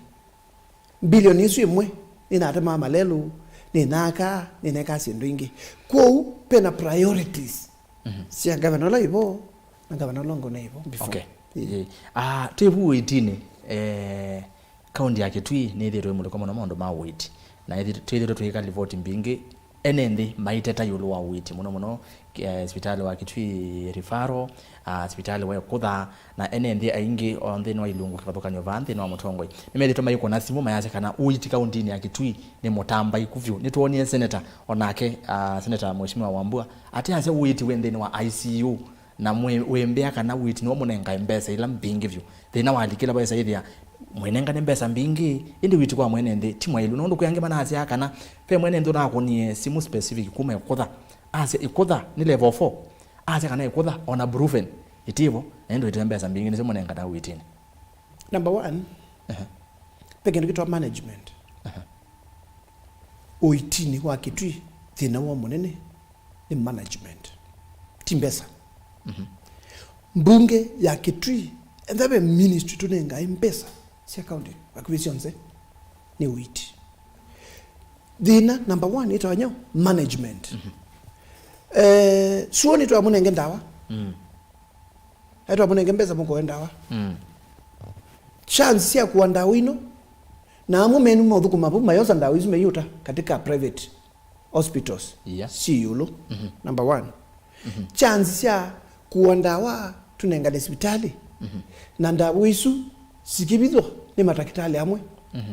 Bilioni ĩsu ĩmwe nĩnatemaa malelũ, nĩnaaka, nĩnekaa syĩndũ ingĩ. Kwoou, pena priorities, mhm, sya ngavana ũla wĩvo na ngavana ũla ũngĩ ũnaĩvo before. Okay. Ĩĩ. Ĩĩ. Ah, twĩ vu ũiitinĩ, eh, kaunti ya Kitui nĩyĩthĩĩtwe ĩmũlĩkwa mũno maũndũ ma ũiiti. Na ĩthi- twĩthĩĩtwe tũyĩka livoti mbingĩ, ene nthĩ maiteta ĩũlũ wa ũiiti, mũno mũno, eh, sivitalĩ wa Kitui Referral, ah, sivitalĩ wa Ĩkũtha, na ene nthĩ aingĩ o nthĩnĩ wa ilungu kĩvathũkany'o vaa nthĩnĩ wa mũtongoi. Nĩmethĩĩtwe maikũna simũ mayasya kana ũiiti kauntinĩ ya Kitui nĩ mũtambaiku vyũ. Nĩtwonie seneta, o nake, ah, Seneta Mheshimiwa Wambua, atĩ asya ũiiti wĩ nthĩnĩ wa I C U, na mwĩ- wĩmbĩa kana ũiiti nĩwo mũnengae mbesa ila mbingĩ vyũ. Thĩna walikĩla vaĩsa ĩthĩa mwĩnengane mbesa mbingĩ, ĩndĩ ũiiti kwa mwene nthĩ ti mwaĩlu, nũndũ kwĩ angĩ manasyaa kana ve mwene nthĩ ũnakũnie simũ specific kuma Ĩkũtha, asya Ĩkũtha nĩ level four, asya kana Ĩkũtha ona Brufen ĩtivo, na ĩndĩ ũitĩte mbesa mbingĩ nĩsyo mũnengana ũiitinĩ. Number one, Ve kĩndũ kĩtawa management. Ũitinĩ wa Kitui, thĩna woo mũnene nĩ management, ti mbesa. Mbunge ya Kitui, ethĩwa ve ministry tũnengae mbesa sya county vakuvĩ syonthe, nĩ ũiti. Thĩna number one ĩtawa nyaũ? Management. Eh, suo nĩtwamũnenge ndawa. Aitwa mũnenge mbesa mũkoe ndawa. Chance sya kũa ndawa ino, na amwe menu maũthũkũma vau mayosa ndawa isu meyũta katika private hospitals. Yeah. Syĩ ĩũlũ. Number one. Chance sya kũa ndawa tũnengane sivitalĩ, na ndawa isu sikĩvithwa nĩ matakĩtalĩ amwe,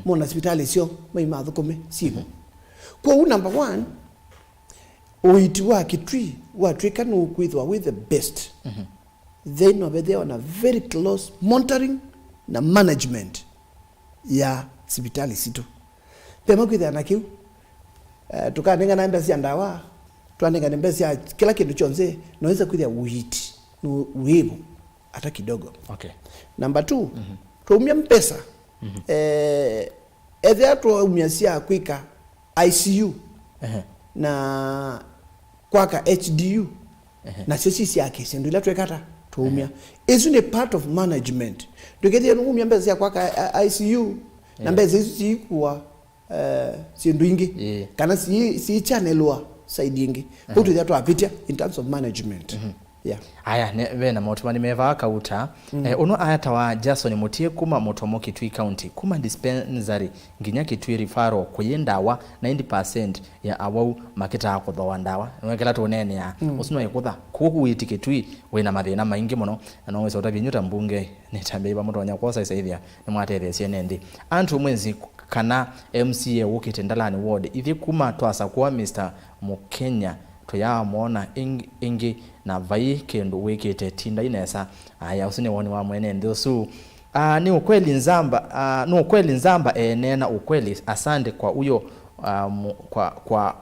mona sivitalĩ syoo maimathũkũme sivo. Kwoou number one, ũiti wa Kitui watw'ĩka nũkwĩthĩwa wĩ the best, then no vethĩawa na very close monitoring na management ya sivitalĩ sitũ. Vema kwĩthĩa na kĩu, eh, tũkanengana mbesa sya ndawa, twanengane mbesa sya kĩla kĩndũ kyonthe, naweza kwĩthĩa ũiti nũ-, wĩvo hata kidogo. Okay. Number two, twaumya mbesa, eh, ethĩa twaumya sya kwĩka I C U na kwaka H D U, nasyo si syake syĩndũ ila twekata tũumya. Isu nĩ part of management. Ndũkethĩa nũumya mbesa sya kwaka I C U na mbesa isu siikua, eh, syĩndũ ingĩ, kana si, si channelwa side ingĩ. Vau twĩthĩa twavĩtya in terms of management. Yeah. Aya, ne, ve na maũtũmani me vaa kauta. Eh, ũno ayatawa Jason Mutie kuma Mutomo, Kitui County, kuma dispensary nginya Kitui referral kũyĩ ndawa, ninety percent ya awau makĩtaa kũthooa ndawa. Nĩwekela tũneenea, ũsu no ĩkũtha. Kũu ũiti Kitui wĩ na mathĩna maingĩ mũno, na no wĩsa ũtavya inyu ta mbunge, nĩ ta mbei vamũtonya kwosa ĩsaithya nĩmwatetheesye nĩ nthĩ. Andrew Mwezi kana M C A wũkĩte Ndalani Ward, ithyĩ kuma twasakũa Mister Mukenya tũyaamwona ĩng-, ĩngĩ na vai kĩndũ wĩkĩte, tindai nesa. Aya, ũsu nĩ woni wa mwene nthĩ ũsu. Ah, ni ukweli Nzamba, ah, ni ukweli Nzamba, eh, nena ukweli. Asante kwa huyo, ah, mu-, kwa, kwa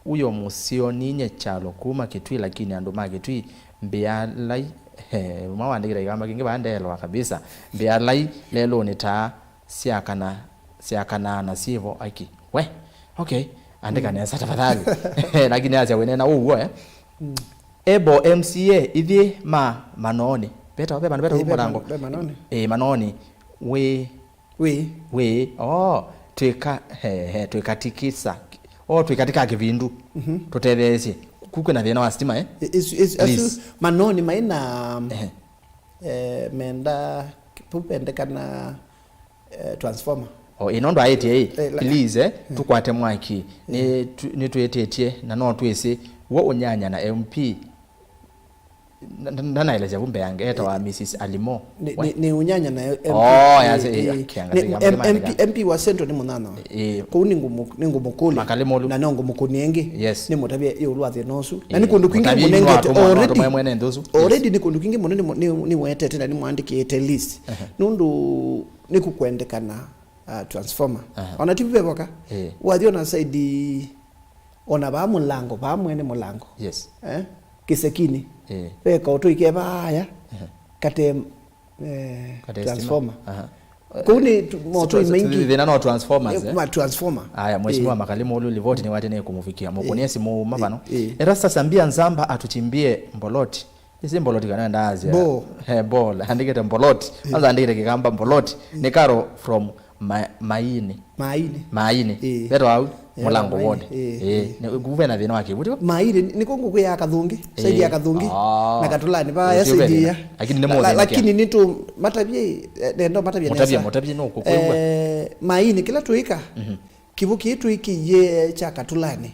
huyo mũseo ninye kyalo kuma Kitui, lakini andũ ma Kitui mbialai, eh, mwa wandĩkĩte kĩkamba kĩngĩ vaa ndeelewa kabisa. Mbialai lelũnĩ taa syakana, syakanaa na syĩvo aki. We, okay, andĩka nesa tafadhali. Lakini asya wĩnena ũw'o, eh? Ebo M C A, ithyĩ ma Manooni. Vetawa, ve vandũ vetawa Ĩ, ve Mũrango. Van-, ve Manooni. Ĩ, Manooni. Wĩ. Wĩ. Wĩ. Oh, twĩka, he, he, twĩkatikisa. Oh, twĩkatika kĩvindu. Tũtetheesye. Ku kwĩna thĩna wa stima, eh? Ĩ, isu, isu, Please. Asu Manooni maĩ na, Ehe. Eh, menda, pu pendekana, eh, transformer. O, ĩ, nũndũ aĩtye, ĩ, Eh, la- please, eh, tũkwate mwaki. Nĩ tu-, nĩtwĩtĩtye, na no twĩsĩ, w'o ũnyanya na M P. Nda-, nda-, ndanaelesya vu mbeange, etawa Missus Alimo. Nĩ, We? Nĩ, nĩ ũnyanya na M P. Oh, ya, Eh, ya, eh, kĩanga nĩ kĩanga M-, kĩanga M P, kĩanga. M P wa Central nĩ mũnana. Eh. Kũu nĩ ngũmũ-, nĩ ngũmũkũlya. Makali Mulu. Na no ngũmũkũnĩa ĩngĩ. Yes. Nĩ mũtavye ĩũlũ wa thĩna ũsu. Na nĩ Eh, kũndũ kwingĩ mũtavye mũnengete nũatũma, already. Nũatũma mwene nthĩ ũsu. Already Yes. Nĩ kũndũ kwingĩ mũno nĩ mũ-, nĩ, nĩwetete na nĩmwandĩkĩte list. Ehe. Nũndũ nĩkũkwendekana, uh, transformer. Aha. Ona ti vevoka. Eh. Wathi ona side, ona vaa mũlango, vaa mwene mũlango. Yes. Eh? Kĩsekinĩ. Eh. Ve kaũtũi ke vaaya. Aha. Kate, eh, Kate stima. Transformer. Aha. Kũu nĩ tu-, motũi maingĩ. Thĩna no transformers, Eh, eh? Ma transformer. Aya, Mheshimiwa Eh. Makali Mulu, livoti nĩ wate nĩ kũmũvikia. Mũkũnie Eh. Simu uma Eh. Vano. Eh. Erastus ambia Nzamba atuchimbie mboloti. Isi mboloti kana ndazi. Bo. Eh, ball. Andikite mboloti. Kwanza andikite kikamba mboloti. Ni Karo from Ma-, Maini. Maini. Maini. Eh. Veto au. Eh, mũlango Maini. Wone. Eh, Eh, eh. Ni kuve na thina wa kivuti. Maini niko nguku ya kathungi. Saidi ya Eh. Kathungi. Ah. Na katulani ba ya Ucio saidi vene. Ya. Lakini ni La-, la-, mothe lakini nitu matavie, eh, nendo matavie Mutavie, nesa. Mutavie no kukwigua. Eh, Maini kila tuika. Mhm. Kivu kitu iki ye cha katulani.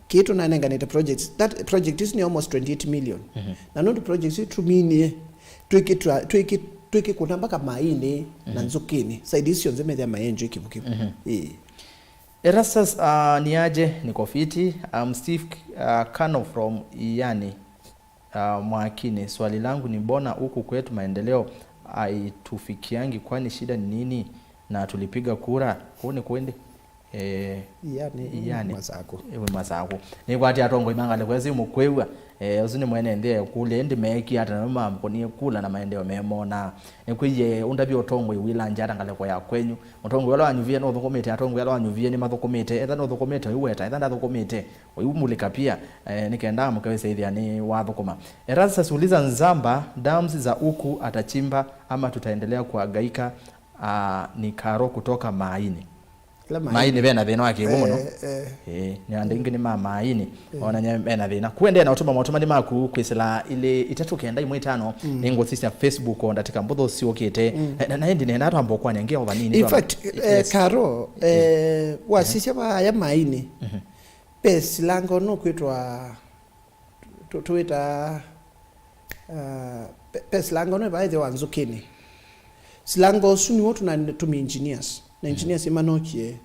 Kĩĩ tũnanenganĩte projects, that project isu nĩ almost twenty-eight million. Mhm. Na nũndũ projects isu tũminie, twĩkĩ-, twa-, twĩkĩ-, twĩkĩkũna mpaka maĩnĩ na Mhm. nzũkĩnĩ. Side isu syonthe methĩa maenjoy kĩvu kĩu. Mhm. Ĩĩ. Erastus, uh, ni aje, niko fiti. I'm Steve, uh, Kano from Iani, uh, Mwakini. Swali langu ni, mbona huku kwetu maendeleo haitufikiangi, kwani shida ni nini? Na tulipiga kura. Huu ni kweli? Eh, Ianĩ, Ianĩ. Masakũ. Ĩwe Masakũ. Nĩkwatĩ atongoi ma ngalĩko ĩsu mũkwĩw'a, eh, ũsu nĩ mwene nthĩ ekũlya, ĩndĩ meekie ata namo mamkũnie kula na maendeeo memonaa? Nĩkwĩie ũndavye ũtongoi wĩlangya ata ngalĩko ya kwenyu? Mũtongoi ũla wanyuvie nũthũkũmĩte? Atongoi ala wanyuvie nĩmathũkũmĩte? Etha nũthũkũmĩte, ũiweta. Etha ndathũkũmĩte, ũimulĩka pia. Eh, nĩ kenda mũkewĩsa ĩthĩa nĩ wathũkũma. Erastus uliza Nzamba, dams za huku atachimba ama tutaendelea kuhangaika? Ah, ni Karo kutoka Maini. Ĩla Maini. Maini vena thĩna wa kĩw'ũ mũno. Eh, eh. Eh, nĩ andũ aingĩ nĩ ma Maini. Eh. Onany'a mena thĩna. Kuendee na ũtũma motũmani maku kwĩsĩla ilĩ itatũ kenda imwe itano. Mm. Nĩ ngũsisya Facebook o ndatika mbũthũ syũkĩte. Mm. Na, na, na ĩndĩ nenda twamba ũkwania ngeo vanini. In fact, eh, yes. Karo, eh, wasisya vaya Maini. Mhm. Ve silanga ũnũkwĩtwa tũ- tũwĩtaa, uh, pe- pe silanga ũno ĩvaĩthĩwa nzũkĩnĩ. Silanga ũsu nĩw'o tũna tũmi engineers. Na engineers imanokie,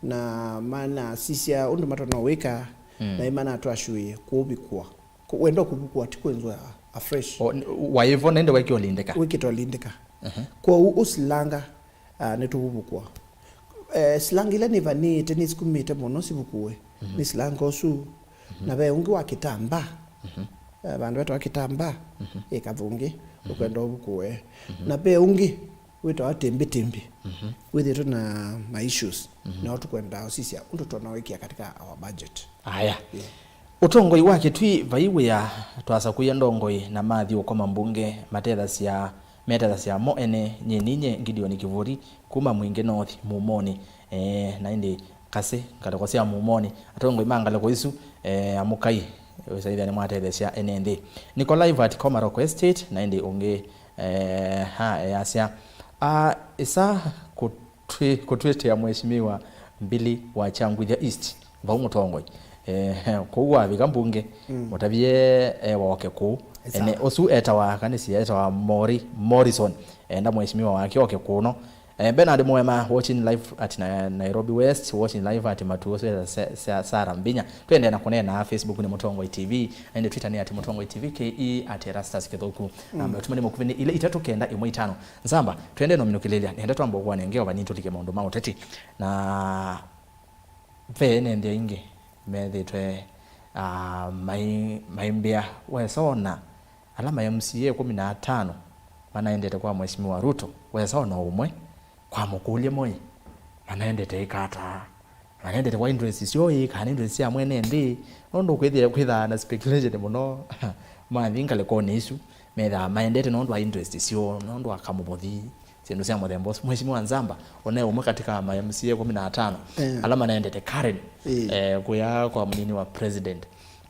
na manasisya ũndũ matonya wĩka, na imanatwashuie kũũvikũa. Kũ- wenda kũvikũa ti kwenzwa afresh. O, n- waĩvo nende waĩkĩwa lindĩka. Wĩkĩtwa lindĩka. Kwoou ũsilanga, ah, nĩtũũvukũa. Eh, silanga ila nĩvanĩĩte nĩsikumĩte mũno sivukũe. Nĩ silanga ũsu. Na ve ũngĩ wa kĩtamba. Eh, vandũ vetawa kĩtamba, ĩ kathũngĩ, ũkwenda ũvukũe. Na ve ũngĩ wĩtawa tĩmbĩtĩmbĩ. Wĩthĩtwe na ma issues. Nao tũkwenda ũsisya ũndũ tũna wĩkĩa katika our budget. Aya. Yeah. Ũtongoi wa Kĩtui vai wĩa twasakũie ndongoi na mathi ũkoma mbunge matethasya metethasya mo ene. Nyie ninyie Gideon Kĩvũri kuma Mwingĩ North Mumoni. Eh, na ĩndĩ kasĩ ngalĩko sya Mumoni. Atongoi ma ngalĩko isu, eh, amũkai, wĩsaĩthya nĩmwatetheesya ene nthĩ. Niko live at Komaroko Estate, na ĩndĩ ũngĩ, eh, ha, easya, ah, ĩsa kũtwĩ- kũtwĩtĩa Mheshimiwa Mbili wa Kyangwithya East. Vau mũtongoi. Eh, kũu wavika mbunge, mũtavye, eh, woke kũu. Ene ũsu etawa, kanĩsĩ etawa Mori, Morrison. Enda mheshimiwa wake oke kũno. Eh, Bernard Mwema, watching live at Na- Nairobi West, watching live at Matuo, Sa- Sa- Sarah Mbinya. Twendee na kũneena Facebook nĩ Mũtongoi T V, na ĩndĩ Twitter nĩ at Mũtongoi T V K E, at Erastus Kĩthũku. Namba ya ũtũmani mũkuvĩ nĩ ĩla itatũ kenda ĩmwe itano. Nzamba, twendee na ũminũkĩlĩlya, nĩenda twamba ũkũanĩa ngeo vani tũlike maũndũ ma ũteti. Na ve ene nthĩ aingĩ methĩtwe, ah, mai- maimbĩa wesona ala ma M C A ĩkũmi na atano manaendete kwa Mheshimiwa Ruto, wesona ũmwe kwamũkũlya moi manaendete ĩka ata, manaendete kwa interest syoo ĩ, kana interest sya mwene nthĩ, nũndũ kwĩthĩa kwĩthaa na speculation mũno. Mathi ngalĩkonĩ isu methaa maendete nũndũ wa interest syoo, nũndũ wa kamũvũthi. Syĩndũ sya mũthemba ũsu. Mheshimiwa Nzamba, one ũmwe katika ma M C A ĩkũmi na atano, eh, ala manaendete Karen, eh, kũya kwa mũnini wa president.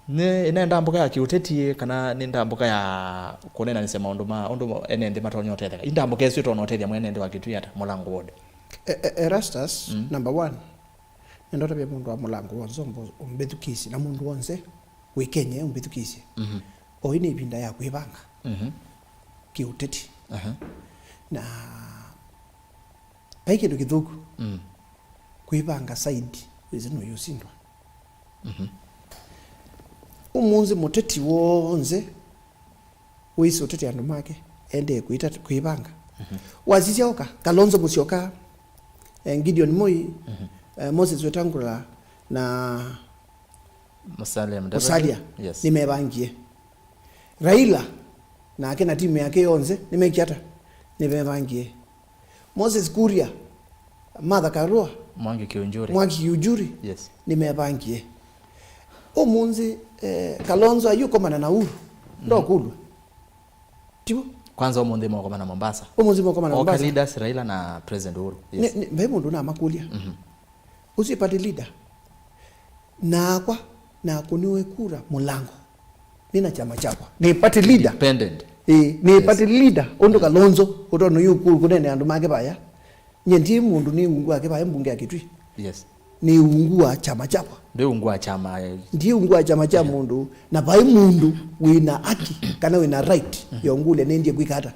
Nĩ ĩnenda mboka ya kĩũteti, kana nĩ ndambũka ya kũnenanĩsya maũndũ ma ũndũ ene nthĩ matonya ũtetheka? Ĩ ndambũka ĩsu ĩtonya ũtethya mwene nthĩ wa Kĩtui ata? Mũlango ward. E- e- Erastus, number one, nenda ũtavya mũndũ wa Mũlango wonse ũmbĩthukĩĩsye, na mũndũ wonse wĩ Kenya ũmbĩthukĩĩsye. Mhm. Oĩ nĩ ĩvinda ya kwĩvanga, mhm, kĩũteti. Aha. Na vai kĩndũ kĩthũku, mm, kwĩvanga side wĩsĩ nũyũsindwa. Mhm. Ũmũnthĩ mũteti wonse wĩsĩ ũteti andũ make endee kwĩta- kwĩvanga. Mhm. Wasisya oka, Kalonzo Musyoka, eh, Gideon Moi, mhm, eh, Moses Wetangula na Musalia Mudavadi. Musalia, yes, nĩmevangie. Raila nake na timu yake yonthe nĩmekie ata? Nĩmevangie. Moses Kuria, Martha Karua, Mwangi Kiunjuri. Mwangi Kiunjuri, yes, nĩmevangie. Ũmũnthĩ, eh, Kalonzo ayũkomana na Uhuru, mhm, ndokulwa. Tivo? Kwanza ũmũnthĩ mokomana Mombasa. Ũmũnthĩ mokomana Mombasa. Oka leaders Raila na President Uhuru. Yes. Nĩ- nĩ- vai mũndũ namakũlya. Mhm. Ũsu ĩ party leader? Nakwa nakũniwe kura Mũlango. Nĩ na kyama kyakwa. Nĩ party leader. Independent. Ĩĩ, nĩ, yes, party leader. Ũndũ Kalonzo ũtono yu kũ- kũnene andũ make vaya. Nye ndi mũndũ nĩ ungu wake vaya mbunge ya Kitui. Yes. Nĩ ungu wa kyama kyakwa. Ndi ungu wa kyama, eh. Ndi ungu wa kyama kya, yeah, mũndũ. Na vai mũndũ wĩna haki kana wĩna right, mhm, ya ũngũlya nĩendie kwĩka ata.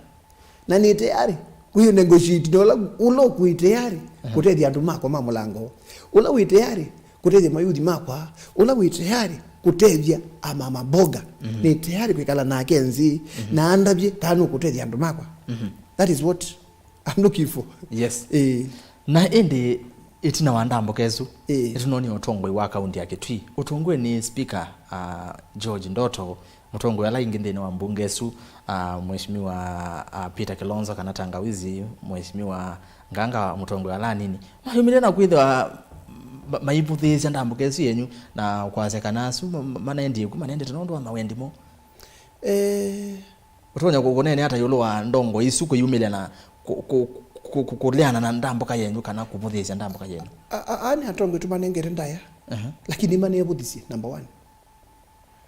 Na nĩ tayari kwĩ negotiate na ũla, ũla ũkwĩ tayari, mhm, kũtethya andũ makwa ma Mũlango, ũla wĩ tayari kũtethya mayuthi makwa, ũla wĩ tayari kũtethya amama mboga, mhm, nĩ tayari kwĩkala nake nthĩ, mhm, na andavye kana nũkũtethya andũ makwa. Mhm. That is what I'm looking for. Yes. Eh. Na ĩndĩ Ĩtina wa ndambũka ĩsu, ĩĩ, nĩtũnoonie ũtongoi wa kaunti ya Kitui ũtongoi nĩ Speaker, ah, George Ndoto, mũtongoi ala ingĩ nthĩnĩ wa mbunge ĩsu, ah, Mheshimiwa, ah, Peter Kilonzo kana Tangawizi, Mheshimiwa Nganga, mũtongoi ala anini, mayumile na kwĩthĩwa ma-, maivũthĩĩsya ndambũka ĩsu yenyu na kwasya kana asu ma-, ma-, manaendie ku, manaendete nũndũ wa mawendi moo. Eh, Ũtonya kũ-, kũneenea ata ĩũlũ wa ndongo isu kũyumĩlya na kũ-, kũ-, kũ-, kũ-, kũleana na ndambũka yenyu kana kũvũthĩĩsya ndambũka yenyu? A-, a-, aa nĩ atongoi tũmanengete ndaĩa, aha, lakini manevũthisye, number one.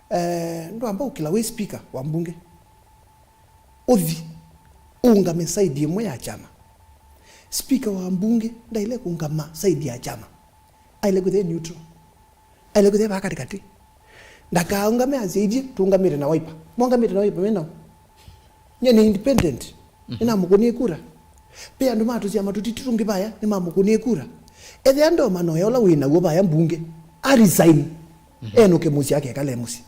Eh, ndwamba ũkĩla wĩ speaker wa mbunge, ũthi ũũngame side ĩmwe ya kyama. Speaker wa mbunge ndaĩle kũũngama side ya kyama. Aĩle kwĩthĩa neutral. Aĩle kwĩthĩa vaa katĩkatĩ. Ndakaũngame asye, "Ithyĩ tũũngamĩte na Wiper." Mũũngamĩte na Wiper me naũ? Nyie nĩ independent. Mhm. Nĩnamũkũnie kura. Ve andũ ma tũsyama tũtiti tũngĩ vaya nĩmamũkũnie kura. Ethĩa ndomanoya ũla wĩ naw'o vaya mbunge, a resign. Mhm. Enũke mũsyĩ akekale mũsyĩ.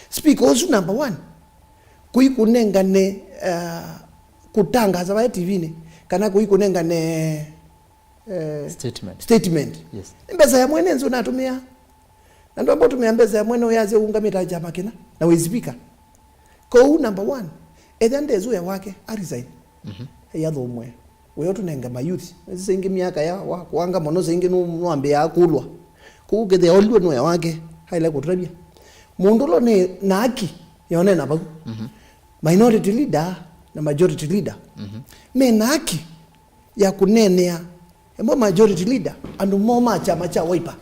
Speaker ũsu number one. Kũi kũnengane, uh, kũtangaza vaya T V-inĩ, kana kũi kũnengane eh, statement. Statement. Yes. Nĩ mbesa ya mwene nzĩ ũnatũmĩa. Na ndwamba ũtũmĩa mbesa ya mwene ũyasya ũũngamĩte kyama kĩna, na wĩ speaker. Kwoou, number one, ethĩa ndesũya wake, a resign. Mhm. Ĩyathũmwe. Wĩo tũnenge ma youth. Nĩsĩ saingĩ myaka ya wa kũanga mũno, saingĩ nũ-, nũambĩaa kũlwa. Kwoou kethĩa olilwe nũya wake, aĩle kũtũtavya. Mũndũ ũla nĩ na haki ya ũneena vau. Mhm. Minority leader na majority leader. Mhm. Me na haki ya kũneenea, ĩmwe majority leader, andũ moo ma kyama kya Wiper,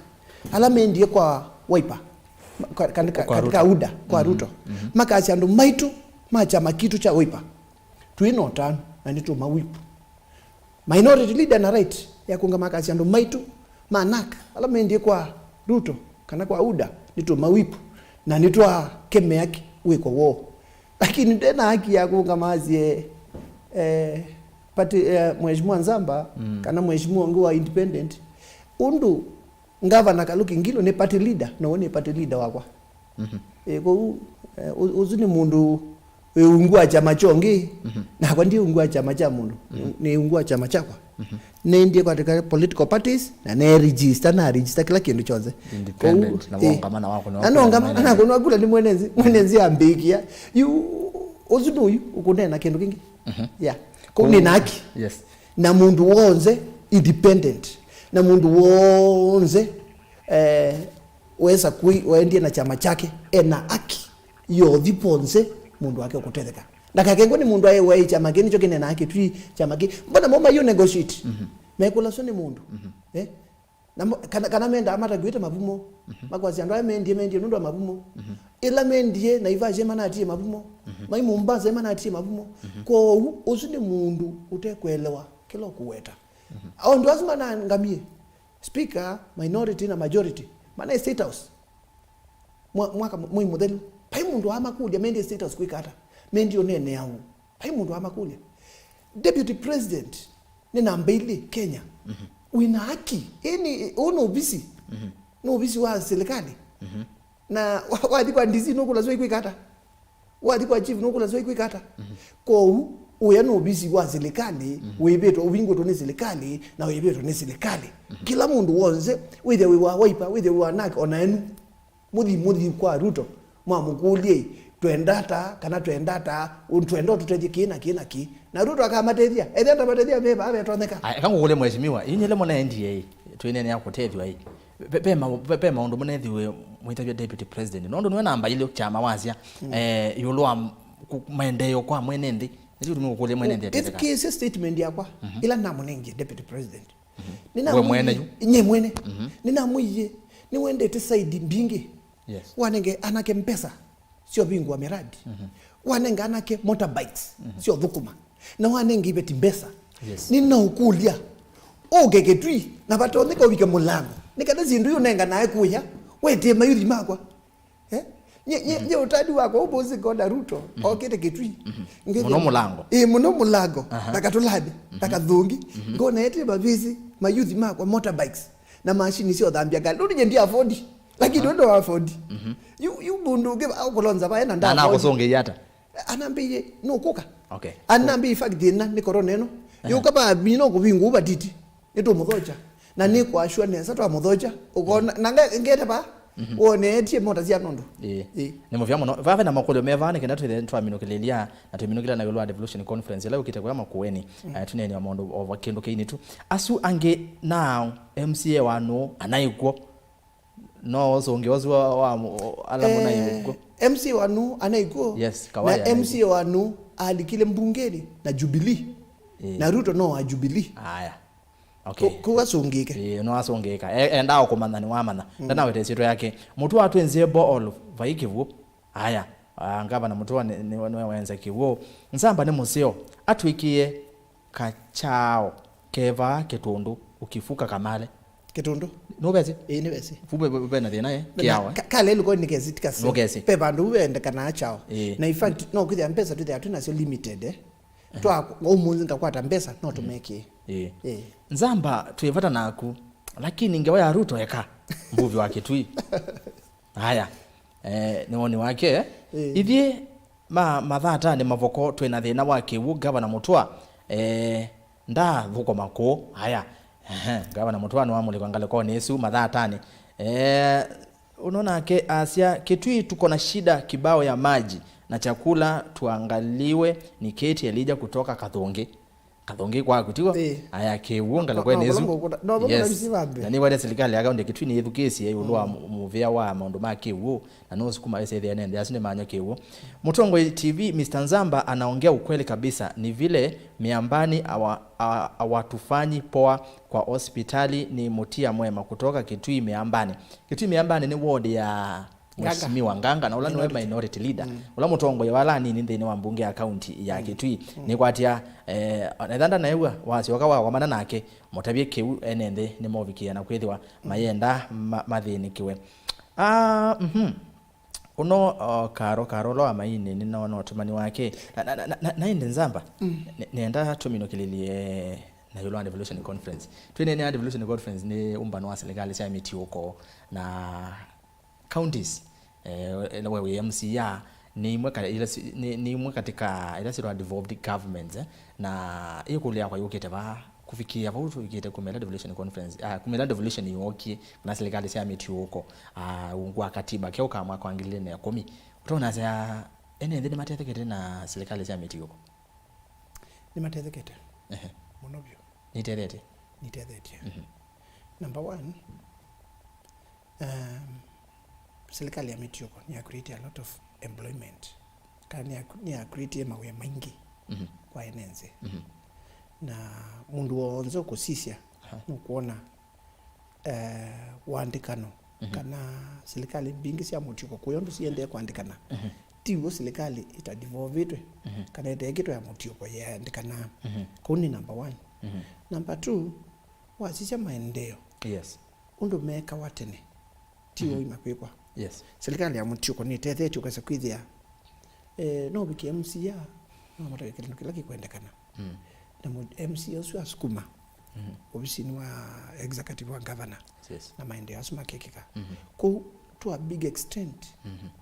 ala mendie kwa Wiper, ma-, ka-, ka-, ka-, kwa katika Ruto. UDA, kwa, mhm, Ruto. Mhm. Makasya andũ maitũ ma kyama kitũ kya Wiper, twĩ na ũtanu na nĩtũmawĩpu. Minority leader na right ya kũngama akasya andũ maitũ ma NARC, ala mendie kwa Ruto kana kwa UDA, nĩtũmawĩpu na nĩtwakemea ki-, wĩko woo. Lakini nde na haki ya kũngama asye, eh, party, eh, Mheshimiwa Nzamba, mm, kana mheshimiwa ũngĩ wa independent. Ũndũ Ngavana Kaluki Ngilu nĩ party leader, na ũũ nĩ party leader wakwa. Mhm. Ĩ, kwoou, eh, ũ-, ũsu nĩ mũndũ wĩ ungu wa kyama kyongĩ, mhm, nakwa ndi ungu wa kyama kya mũndũ, mhm, nĩ ungu wa kyama kyakwa. Mhm. Nĩendie katika political parties, na ne register, na register kĩla kĩndũ kyonthe. Independent, kwoou, na, eh, wongama na wakũnwa na kula nongama, nĩ mwene nzĩ. Na nakũnwa kula nĩ mwene nzĩ, mwene nzĩ ambĩkĩa. Yu, ũsu nĩ ũyu, ũkũneena kĩndũ kĩngĩ. Mhm. Yeah. Kwoou nĩ na haki. Yes. Na mũndũ wonze independent. Na mũndũ wonze, eh, wesa kũi-, waendie na kyama kyake, ena haki yothi vonse mũndũ wake ũkũtetheka. Ndakakengwe nĩ mũndũ aĩ waĩ kyama kĩ nĩkyo kĩnenaa kĩtwi kyama kĩ. Mbona mo mayu negotiate? Mhm. Mekũlaswa nĩ mũndũ. Mhm. Eh? Na mo-, kana, kana mendaa matakuĩte mavumo. Mhm. Makwasya andũ aya mendie, mendie nũndũ wa mavumo. Mhm. Ĩla mendie Naivasha manatie mavumo. Mhm. Mai Mombasa manatie mavumo. Mhm. Kwoou, ũsu nĩ mũndũ ũtekwelewa kĩla ũkũweta. Mhm. Andũ asu manangamie. Speaker, minority na majority, manaĩ State House. Mwa-, mwaka mũ-, mwei mũthelu. Vai mũndũ amakũlya mendie State House kwĩka ata? Mendie ũneenea ũũ? Vai mũndũ amakũlya. Deputy President nĩ namba ilĩ Kenya. Mhm. Wĩna haki. Ĩĩ nĩ, ũũ nĩ ovisi. Mhm. Nĩ ovisi wa serikali. Mhm. Na wa-, wathi kwa D C nũkũlaswa ikwĩka ata? Wathi kwa chief nũkũlaswa ikwĩka ata? Mhm. Kwoou, ũya nĩ ovisi wa silikalĩ, mhm, wĩvĩtwe, ũvingũtwe nĩ silikalĩ, na wĩvĩtwe nĩ silikalĩ. Mhm. Kĩla mũndũ wonse, wĩthĩe wĩ wa Wiper, wĩthĩe wĩ wa NARC, ona enu, mũthi, mũthi kwa Ruto, mwamũkũlye, "Twenda ata, kana twenda ata, ũ-, twenda ũtũtethye kĩĩ na kĩĩ na kĩĩ." Na Ruto akamatethya, ethĩa ndamatethya, ve vaa vetonyeka. Aya, eka ngũkũlye mheshimiwa, inyie lemo na N D A, twĩneenea kũtethw'a ĩ. Ve, ve ma-, ve, ve maũndũ mũnethiwe mwĩtavya deputy president. Nũndũ nĩwe namba ilĩ kyama wasya, mm, eh, ĩũlũ wa m-, kũ-, maendeeo kwa mwene nthĩ. Nĩkyo tũmũkũlya mwene nthĩ atetheka. Ĩthukĩĩsye statement yakwa, mhm, ĩla namũnengie deputy president. Mhm. Nĩnamwĩie, we mwene yu? Nye mwene. Mhm. Nĩnamwĩie, nĩwendete side mbingĩ. Yes. Wanenge anake mbesa sya ũvingũa miradi. Mhm. Wanenga anake motorbikes, mhm, sya ũthũkũma. Na wanenga iveti mbesa. Yes. Nĩnaũkũlya, ũke Kitui, na vatonyeka ũvike mũlango. Nĩ kana syĩndũ iũ ũnenga nae kũya, wetĩe mayuthi makwa. Eh? Nye, nye, mhm, nye ũtali wakwa ũmũnthĩ ngona Ruto, mhm, okĩte Kitui. Mhm. Ngĩthĩa mũno mũlango. Ĩĩ, mũno mũlango. Aha. Na katũlani, na, mhm, kathũngi. Mhm. Ngona etĩe mavĩsĩ, mayuthi makwa, motorbikes, na mashini sya ũthambia ngalĩ. Nũndũ nye ndi afford. Lakini, aha, ũndũ wa afford. Mhm. Yu, yu mũndũ ũngĩ aũkũlonza vae na nda afford. Na nakũsũngĩie ata? Anambĩie, "Nũkũka?" Okay. Anambĩie, "In fact, thĩna nĩ corona ĩno. Aha. Yũka vamina ũkũvingũa ũvatiti. Nĩtũmũthokya." Na nĩ kwa sure nesa twamũthokya. Ũkona, na nge-, ngete va, woneetie mota sya nũndũ. Ĩĩ. Ĩĩ. Nĩ mũvea mũno. Vave na makũlyo me vaa, nĩ kenda twĩthe twaminũkĩlĩlya, na twĩminũkĩlya na ĩũlũ wa devolution conference ĩla yũkĩte kũya Makueni. Eh, tũneenea maũndũ o va kĩndũ kĩini tu. Asu angĩ nao, M C A wa nũũ, anaĩkw'o? No ũsũngĩo ũsu wa, wa, ala mũnaĩ ũkw'o. M C A wa nũũ anaĩkw'o? Yes, Kawaya na M C A wa nũũ alikile mbungeni na Jubilee? Eh. Na Ruto no wa Jubilee. Aya. Okay. Ku-, kũu asũngĩke. Eh, no asũngĩka. E-, endaa kũmanya nĩ wamanya. Ndanaweta ĩsyĩtwa yake. Mũtua atwĩnzĩe Bool vai kĩw'ũ. Aya. Ah, Ngavana Mũtua nĩ, nĩ, nĩwe wenza kĩw'ũ. Nzamba nĩ mũseo. Atwĩkĩe kakyao kevaa Kĩtũndũ, ũkifuka kamale. Kĩtũndũ? Nũvesĩ? Ĩĩ, nĩvesĩ. Fu ve, ve, ve na thĩna, eh? Kĩawa. Ka-, kale lũko nĩkesĩ tikasĩ. Nũkesĩ. Ve vandũ vendekanaa kyao. Ĩĩ. Na in fact, no kwĩthĩa mbesa twĩthĩa twĩ nasyo limited, eh? Twa, ũmũnthĩ ngakwata mbesa, no tũmekĩe. Ĩĩ. Ĩĩ. Nzamba, twĩ vata naku. Lakini ngewa ya Ruto eka. Mvuvi wa Kĩtui. Aya. Eh, nĩ woni wake. Eh. Ithyĩ ma, mathatanĩ mavoko twĩ na thĩna wa kĩw'ũ, Ngavana Mũtua, eh, ndathũkũma kũũ. Aya. Ehe, Ngavana Mũtua nĩwamũlĩkwa ngalĩkonĩ ĩsu mathatanĩ. Eh, ũno nake asya, Kitui tuko na shida kibao ya maji na chakula, tuangaliwe. Ni Kate Elijah kutoka Kathũngĩ. Kathũngĩ kwaku, tigo? Ĩĩ. Aya, kĩw'ũ ngalĩkonĩ ĩsu. Yes. Na nĩwene serikali ya kaunti ya Kitui nĩyĩthukĩĩsye ĩũlũ wa mũ-, mũvĩa wa maũndũ ma kĩw'ũ, na nũsukuma ĩsethĩa nende asu nĩmanywa kĩw'ũ. Mũtongoi T V, Mister Nzamba anaongea ukweli kabisa, ni vile Miambani awa-, a-, awatufanyi poa kwa hospitali. Ni Mutia Mwema kutoka Kitui Miambani. Kitui Miambani ni ward ya Nganga. Mheshimiwa Nganga, na ũla nĩwe minority leader, ũla mũtongoi wa ala anini nthĩnĩ wa mbunge ya kaunti ya Kitui. Nĩkwatia, eh, na ethanda naew'a, wasyoka wakomana nake, mũtavye kĩu ene nthĩ nĩmovikĩa na kwĩthĩwa mayenda ma-, mathĩnĩkĩwe. Ah, mhm. Ũno, o, Karo, Karo ũla wa Maini, nĩnona ũtũmani wake. Na, na, na, na, na ĩndĩ Nzamba, ne-, nenda tũminũkĩlĩlye na ĩũlũ wa devolution conference. Twĩneenea devolution conference nĩ ũmbano wa silikalĩ sya mĩtiũko na counties, eh, ĩla we wĩ M C A, nĩ imwe ka-, ila si-, nĩ, nĩ imwe katika ila syĩtwa devolved governments, eh, na ĩkũlyo yakwa yũkĩte vaa, kũvikĩĩa vau tũvikĩte kumĩla devolution conference, ah, kumĩla devolution yookie, kana silikalĩ sya mĩtiũko, ah, ungu wa katiba keũ ka mwaka wa ngili ilĩ na ĩkũmi. Ũtonasya ene nthĩ nĩmatethekete na silikalĩ sya mĩtiũko? Nĩmatethekete. Ehe. Mũno vyũ. Nĩtethetye? Nĩtethetye. Mhm. Number one, um, silikalĩ ya mĩtiũko nĩ ya create a lot of employment. Kana nĩ ya, nĩ ya create mawĩa maingĩ kwa ene nthĩ. Mhm. Na mũndũ w'onthe ũkũsisya nũkwona, eh, wandĩkano kana silikalĩ mbingĩ sya mũtiũko kũya ũndũ siendee kwandĩkana. Ti w'o silikalĩ ĩta devolvĩtwe kana ĩteekĩtwe ya mũtiũko yaandĩkanaa. Kũu nĩ number one. Number two, wasisya maendeeo. Yes. Ũndũ meekawa tene, ti ũima kwĩkwa. Yes. Silikalĩ ya mũtiũko nĩtethetye ũkesa kwĩthĩa, eh, no ũvikĩe M C A, no matavye kĩndũ kĩla kĩkwendekana. Mm. Na mũ-, M C A ũsu asukuma ovisinĩ wa executive wa governor. Yes. Na maendeeo asu makekĩka. Mhm. Kũu, to a big extent,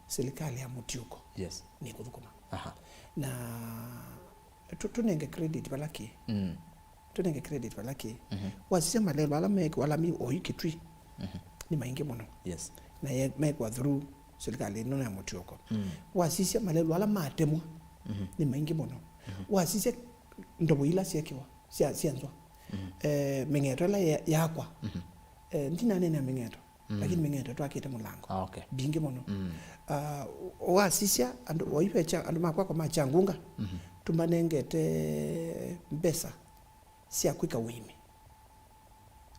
silikalĩ ya mũtiũko, yes, nĩkũthũkũma. Aha. Na tũ-, tũnenge credit vala kĩ. Mm. Tũnenge credit vala kĩ. Mhm. Wasisya malelwa ala mekĩwa ala me oyu Kitui, nĩ maingĩ mũno. Yes. Na ye-, mekwa through silikalĩ ĩno ya mũtiũko. Mm. Wasisya malelwa ala matemwa, nĩ maingĩ mũno. Mhm. Wasisya ndovo ila syekĩwa sya, sya nzwa. Mhm. Eh, mĩng'eto ĩla ya-, yakwa. Mhm. Eh, ndinaneenea mĩng'eto. Mm. Lakini mĩng'eto twakĩte mũlango. Ah, okay. Mbingĩ mũno. Mm. Ah, wasisya andũ, oyu ve kya, andũ makwakwa ma Kyangunga, tũmanengete mbesa sya kwĩka ũĩmi.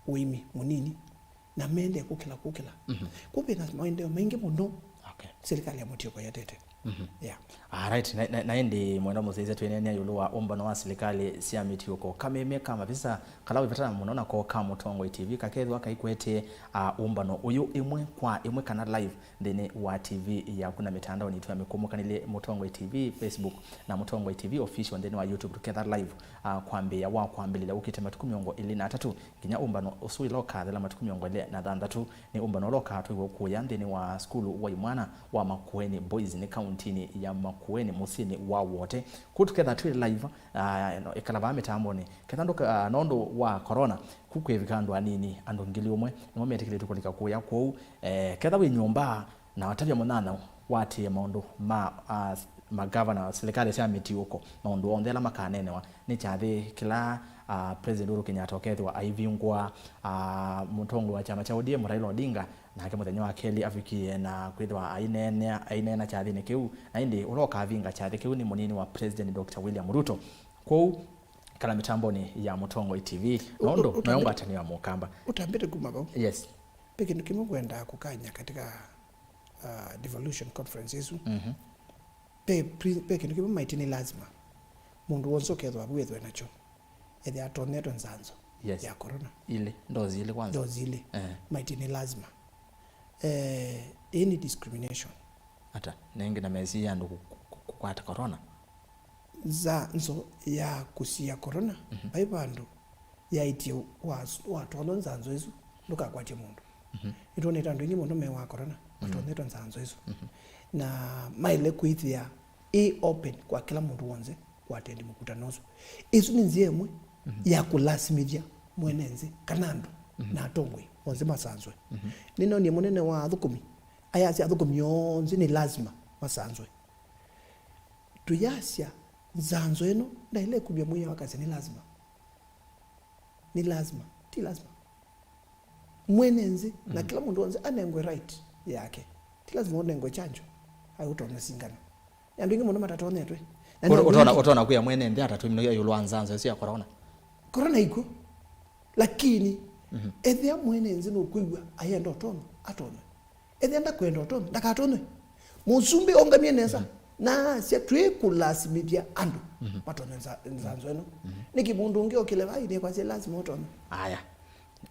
Ũĩmi mũnini. Na mende kũkĩla, kũkĩla. Mhm. Kũu vena maendeeo maingĩ mũno. Okay. Silikalĩ ya mũtiũko yetete. Mhm. Yeah. Alright, na, na, na ĩndĩ mwenda mũsyaĩĩsya twĩneenea ĩũlũ wa ũmbano wa silikalĩ sya mĩtiũko. Kameme ka mavisa kala wĩvatana mũno nako ka Mũtongoi T V kakethĩwa kaikwetee, ah, ũmbano ũyũ ĩmwe kwa ĩmwe kana live nthĩnĩ wa T V yaku na mĩtandaonĩ itũ ya mĩkũmũkanĩlye, Mũtongoi T V Facebook na Mũtongoi T V Official nthĩnĩ wa YouTube tũketha live, ah, kwambĩĩa wa kwambĩlĩlya ũkĩte matukũ mĩongo ĩlĩ na atatũ. Nginya ũmbano ũsu ĩla ũkathela matukũ mĩongo ĩlĩ na thanthatũ, nĩ ũmbano ũla ũkatwĩw'a kũya nthĩnĩ wa sukulu wa imwana wa Makueni Boys nĩ kaunti Ntini ya Makueni mũsyĩnĩ wa Wote. Kũu tũketha twĩ live, ah, no, ĩkala vaa mĩtambonĩ. Ketha ndũka, ah, nũndũ wa corona, kũu kwĩvika andũ anini, andũ ngili ũmwe, nĩmo metĩkĩlĩtwe kũlika kũya kũu. Eh, ketha wĩ nyũmba, na watavya mũnyanyaũ, watĩĩe maũndũ ma, ah, magavana, silikalĩ sya mĩtiũko, maũndũ onthe ala makanenewa. Nĩ kyathĩ kĩla, ah, President Uhuru Kenyatta ũkethĩwa aivingũa, ah, mũtongoi wa kyama kya O D M Raila Odinga, nake mũthenya wa kelĩ avikie na kwĩthĩwa aineenea, aineena kyathĩnĩ kĩu, na ĩndĩ ũla ũkavinga kyathĩ kĩu nĩ mũnini wa President Doctor William Ruto. Kwoou, kala mĩtambonĩ ya Mũtongoi T V, nũndũ noyo ngwatanĩo ya Mũkamba. Ũtambĩte kuma vau. Yes. Ve kĩndũ kĩmwe ngwendaa kũkany'a katika, uh, devolution conference ĩsu. Mhm. Ve pri-, ve kĩndũ kĩmwe maĩtĩ nĩ lazima mũndũ wonse ũkethwa vu ethwe nakyo. Ethĩa atonyetwe nzanzo. Yes. Ya corona. Ilĩ, ndozi ilĩ kwanza. Ndozi ilĩ. Eh. Maĩtĩ nĩ lazima. Eh, ĩĩ nĩ discrimination. Ata, nengĩ na mesi ya andũ kũ-, kũ-, kũ-, kũkwata corona? Nzanzo ya kũsia corona, mhm, vai vandũ yaĩtye wa-, watonywa nzanzo ĩsu, ndũkakwatye mũndũ. Mhm. Nĩtwonete andũ aingĩ mũno me wa corona, mhm, matonyetwe nzanzo ĩsu. Mhm. Na maĩle kwĩthĩa ĩ open kwa kĩla mũndũ w'onthe kũatendi mũkutano ũsu. Ĩsu nĩ nzĩa ĩmwe, mhm, ya kũlasimĩthya mwene nthĩ kana andũ, mhm, na atongoi onthe masanzwe. Mhm. Nĩnonie mũnene wa athũkũmi, ayasya athũkũmi onthe nĩ lasima masanzwe. Tũyasya nzanzo ĩno ndaĩle kumya mwĩao akasya nĩ lasima. Nĩ lasima. Ti lasima. Mwene nthĩ, na, mm, kĩla mũndũ w'onthe anengwe right yake. Ti lasima ũnengwe chanjo, ai ũtonya singano. Nĩ andũ aingĩ mũno matatonyetwe. Na nĩ andũ aingĩ ũtona kwĩa mwene nthĩ atatũmĩnũkia ĩũlũ wa nzanzo ĩsu ya corona. Corona ikw'o. Lakini, mhm, ethĩa mwene nthĩ nũkwĩw'a ayenda ũtonya, atonya. Ethĩa ndakwenda ũtonya, ndakatonywe. Mũsumbĩ ongamie nesa, mhm, na asya twĩkũlasimĩthya andũ, mhm, matonye nza-, nzanzo ĩno. Mhm. Nĩkĩ mũndũ ũngĩ okĩle vai nĩkwasya lazima ũtonye? Aya.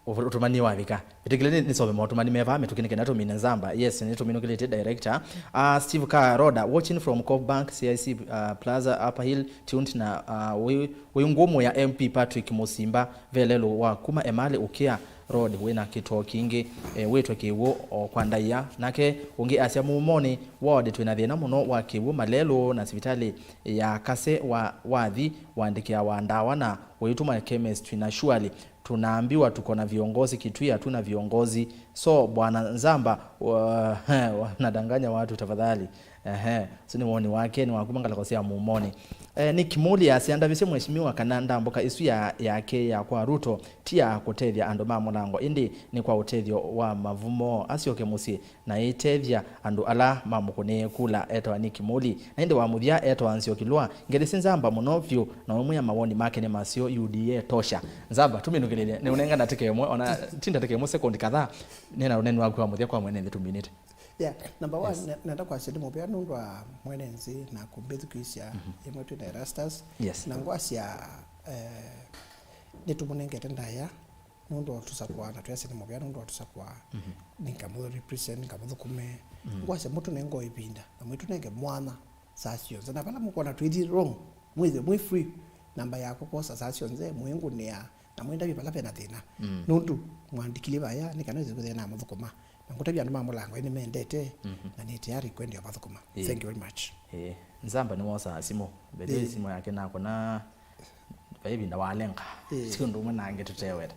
Ũ-, ũtũmani wavika. Ĩtĩkĩle nĩ, nĩsome maũtũmani me vaa mĩtũkĩ nĩ kenda tũmine nzamba. Yes, nĩtũminũkĩlĩtye director. Ah, Steve Karoda, watching from Coop Bank, C I C, ah, Plaza, Upper Hill, tuned na, ah, wĩ, wĩ ngũmũ ya M P Patrick Mũsimba, ve lelũ wa kuma Emali ũkĩa Road wĩna kĩtoo kingĩ, eh, wĩtwe Kĩw'ũ o kwa ndaĩa. Nake ũngĩ asya, Mumonĩ ward twĩna thĩna mũno wa Kĩw'ũ, malelũ na sivitalĩ ya Kase wa, wathi waandĩkĩawa ndawa na ũitũma chemistry na surely tunaambiwa tuko na viongozi Kitui hatuna viongozi. So, Bwana Nzamba, wa-, wanadanganya watu tafadhali. Ehe, ũsu nĩ woni wake, nĩ wa kuma ngalĩko sya Mumonĩ. Eh, Nick Muli asya, ndavisye mheshimiwa kana ndambũka ĩsu ya, yake ya kwa Ruto ti ya kũtethya andũ ma Mũlango, ĩndĩ nĩ kwa ũtethyo wa mavumo. Asyoke mũsyĩ na ĩtethya andũ ala mamũkũnĩe kula. Etawa Nick Muli. Na ĩndĩ wa mũthya etawa Nzioki Lwa. Ngelesi Nzamba mũno vyũ, na ũmwĩa mawoni make nĩ maseo, U D A tosha. Nzamba, tũminũkĩlĩlye, nĩ ũnenga ndatĩka ĩmwe, ona ti ndatĩka ĩmwe, sekondi kadhaa, nena ũneni waku wa mũthya kwa mwene nthĩ tũminĩte. Yeah, number one, yes, ne-, nenda kwasya nĩ mũvea nũndũ wa mwene nthĩ na kũmbĩthukĩĩsya, mhm, ĩmwe twĩ na Erastus. Yes. Na ngwasya, eh, nĩtũmũnengete ndaĩa nũndũ wa ũtũsakũa, na twĩasya nĩ mũvea nũndũ wa ũtũsakũa. Mhm. Nĩngamũ represent, nĩngamũthũkũme. Mhm. Ngwasya mũtũnenge o ĩvinda, na mwĩtũnenge mwanya saa syonthe. Na vala mũkwona twĩthi wrong, mwĩthwe mwĩ free. Namba yakwa kwosa saa syonthe, mwĩngũnĩa, na mwĩndavye vala vena thĩna. Mm. Nũndũ mwandĩkilye vaya, nĩ kana wĩthwe namũthũkũma. Na ngũtavya andũ ma Mũlango nĩmendete, mhm, na nĩ tayari kwendea mathũkũma. Ĩĩ. Thank you very much. Ĩĩ. Nzamba nĩwosaa simũ. Bethe, ĩĩ, simũ yake nakona vai ĩvinda walenga. Ĩĩ. Ti ũndũ ũmwe nangĩ tũteweta.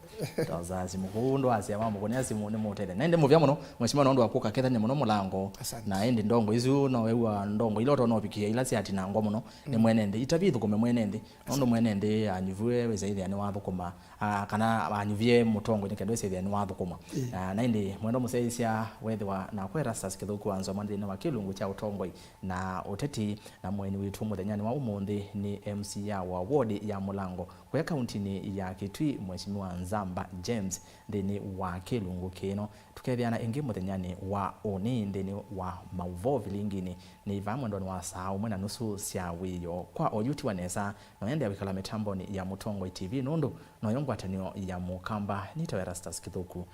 Twosaa simũ. Kwoou ndwasya mamũkũnĩa simũ nĩ mũtethya. Na ĩndĩ mũvea mũno, mheshimiwa, nũndũ wa kũka kethania mũno Mũlango. Asante. Na ĩndĩ ndongo isu, no wew'a ndongo ila ũtonya ũvikĩa ila syatinangwa mũno nĩ, mm, mwene nthĩ. Itavi ithũkũme mwene nthĩ. Nũndũ mwene nthĩ anyuviwe wĩsa ĩthĩa nĩwathũkũma, ah, kana anyuvie mũtongoi nĩ kenda wĩsa ĩthĩa nĩwathũkũma. Ĩĩ. Na, na ĩndĩ mwendwa mũsyaĩĩsya, wethĩwa nakwa Erastus Kĩthũku wa Nzoma nthĩnĩ wa kĩlungu kya ũtongoi na ũteti, na mũeni witũ mũthenyanĩ wa ũmũnthĩ nĩ M C A wa ward ya Mũlango kũya kauntinĩ ya Kitui, Mheshimiwa Nzamba James, nthĩnĩ wa kĩlungu kĩno. Tũkethĩana ĩngĩ mũthenyanĩ wa ũnĩ nthĩnĩ wa maũvoo vilinginĩ. Nĩ vaa mwendonĩ wa saa ũmwe na nusu sya wĩoo. Kwa oyu tiwa nesa, no ĩndĩ wĩkala mĩtambonĩ ya Mũtongoi T V nũndũ noyo ngwatanĩo ya Mũkamba. Nĩtawa Erastus Kĩthũku.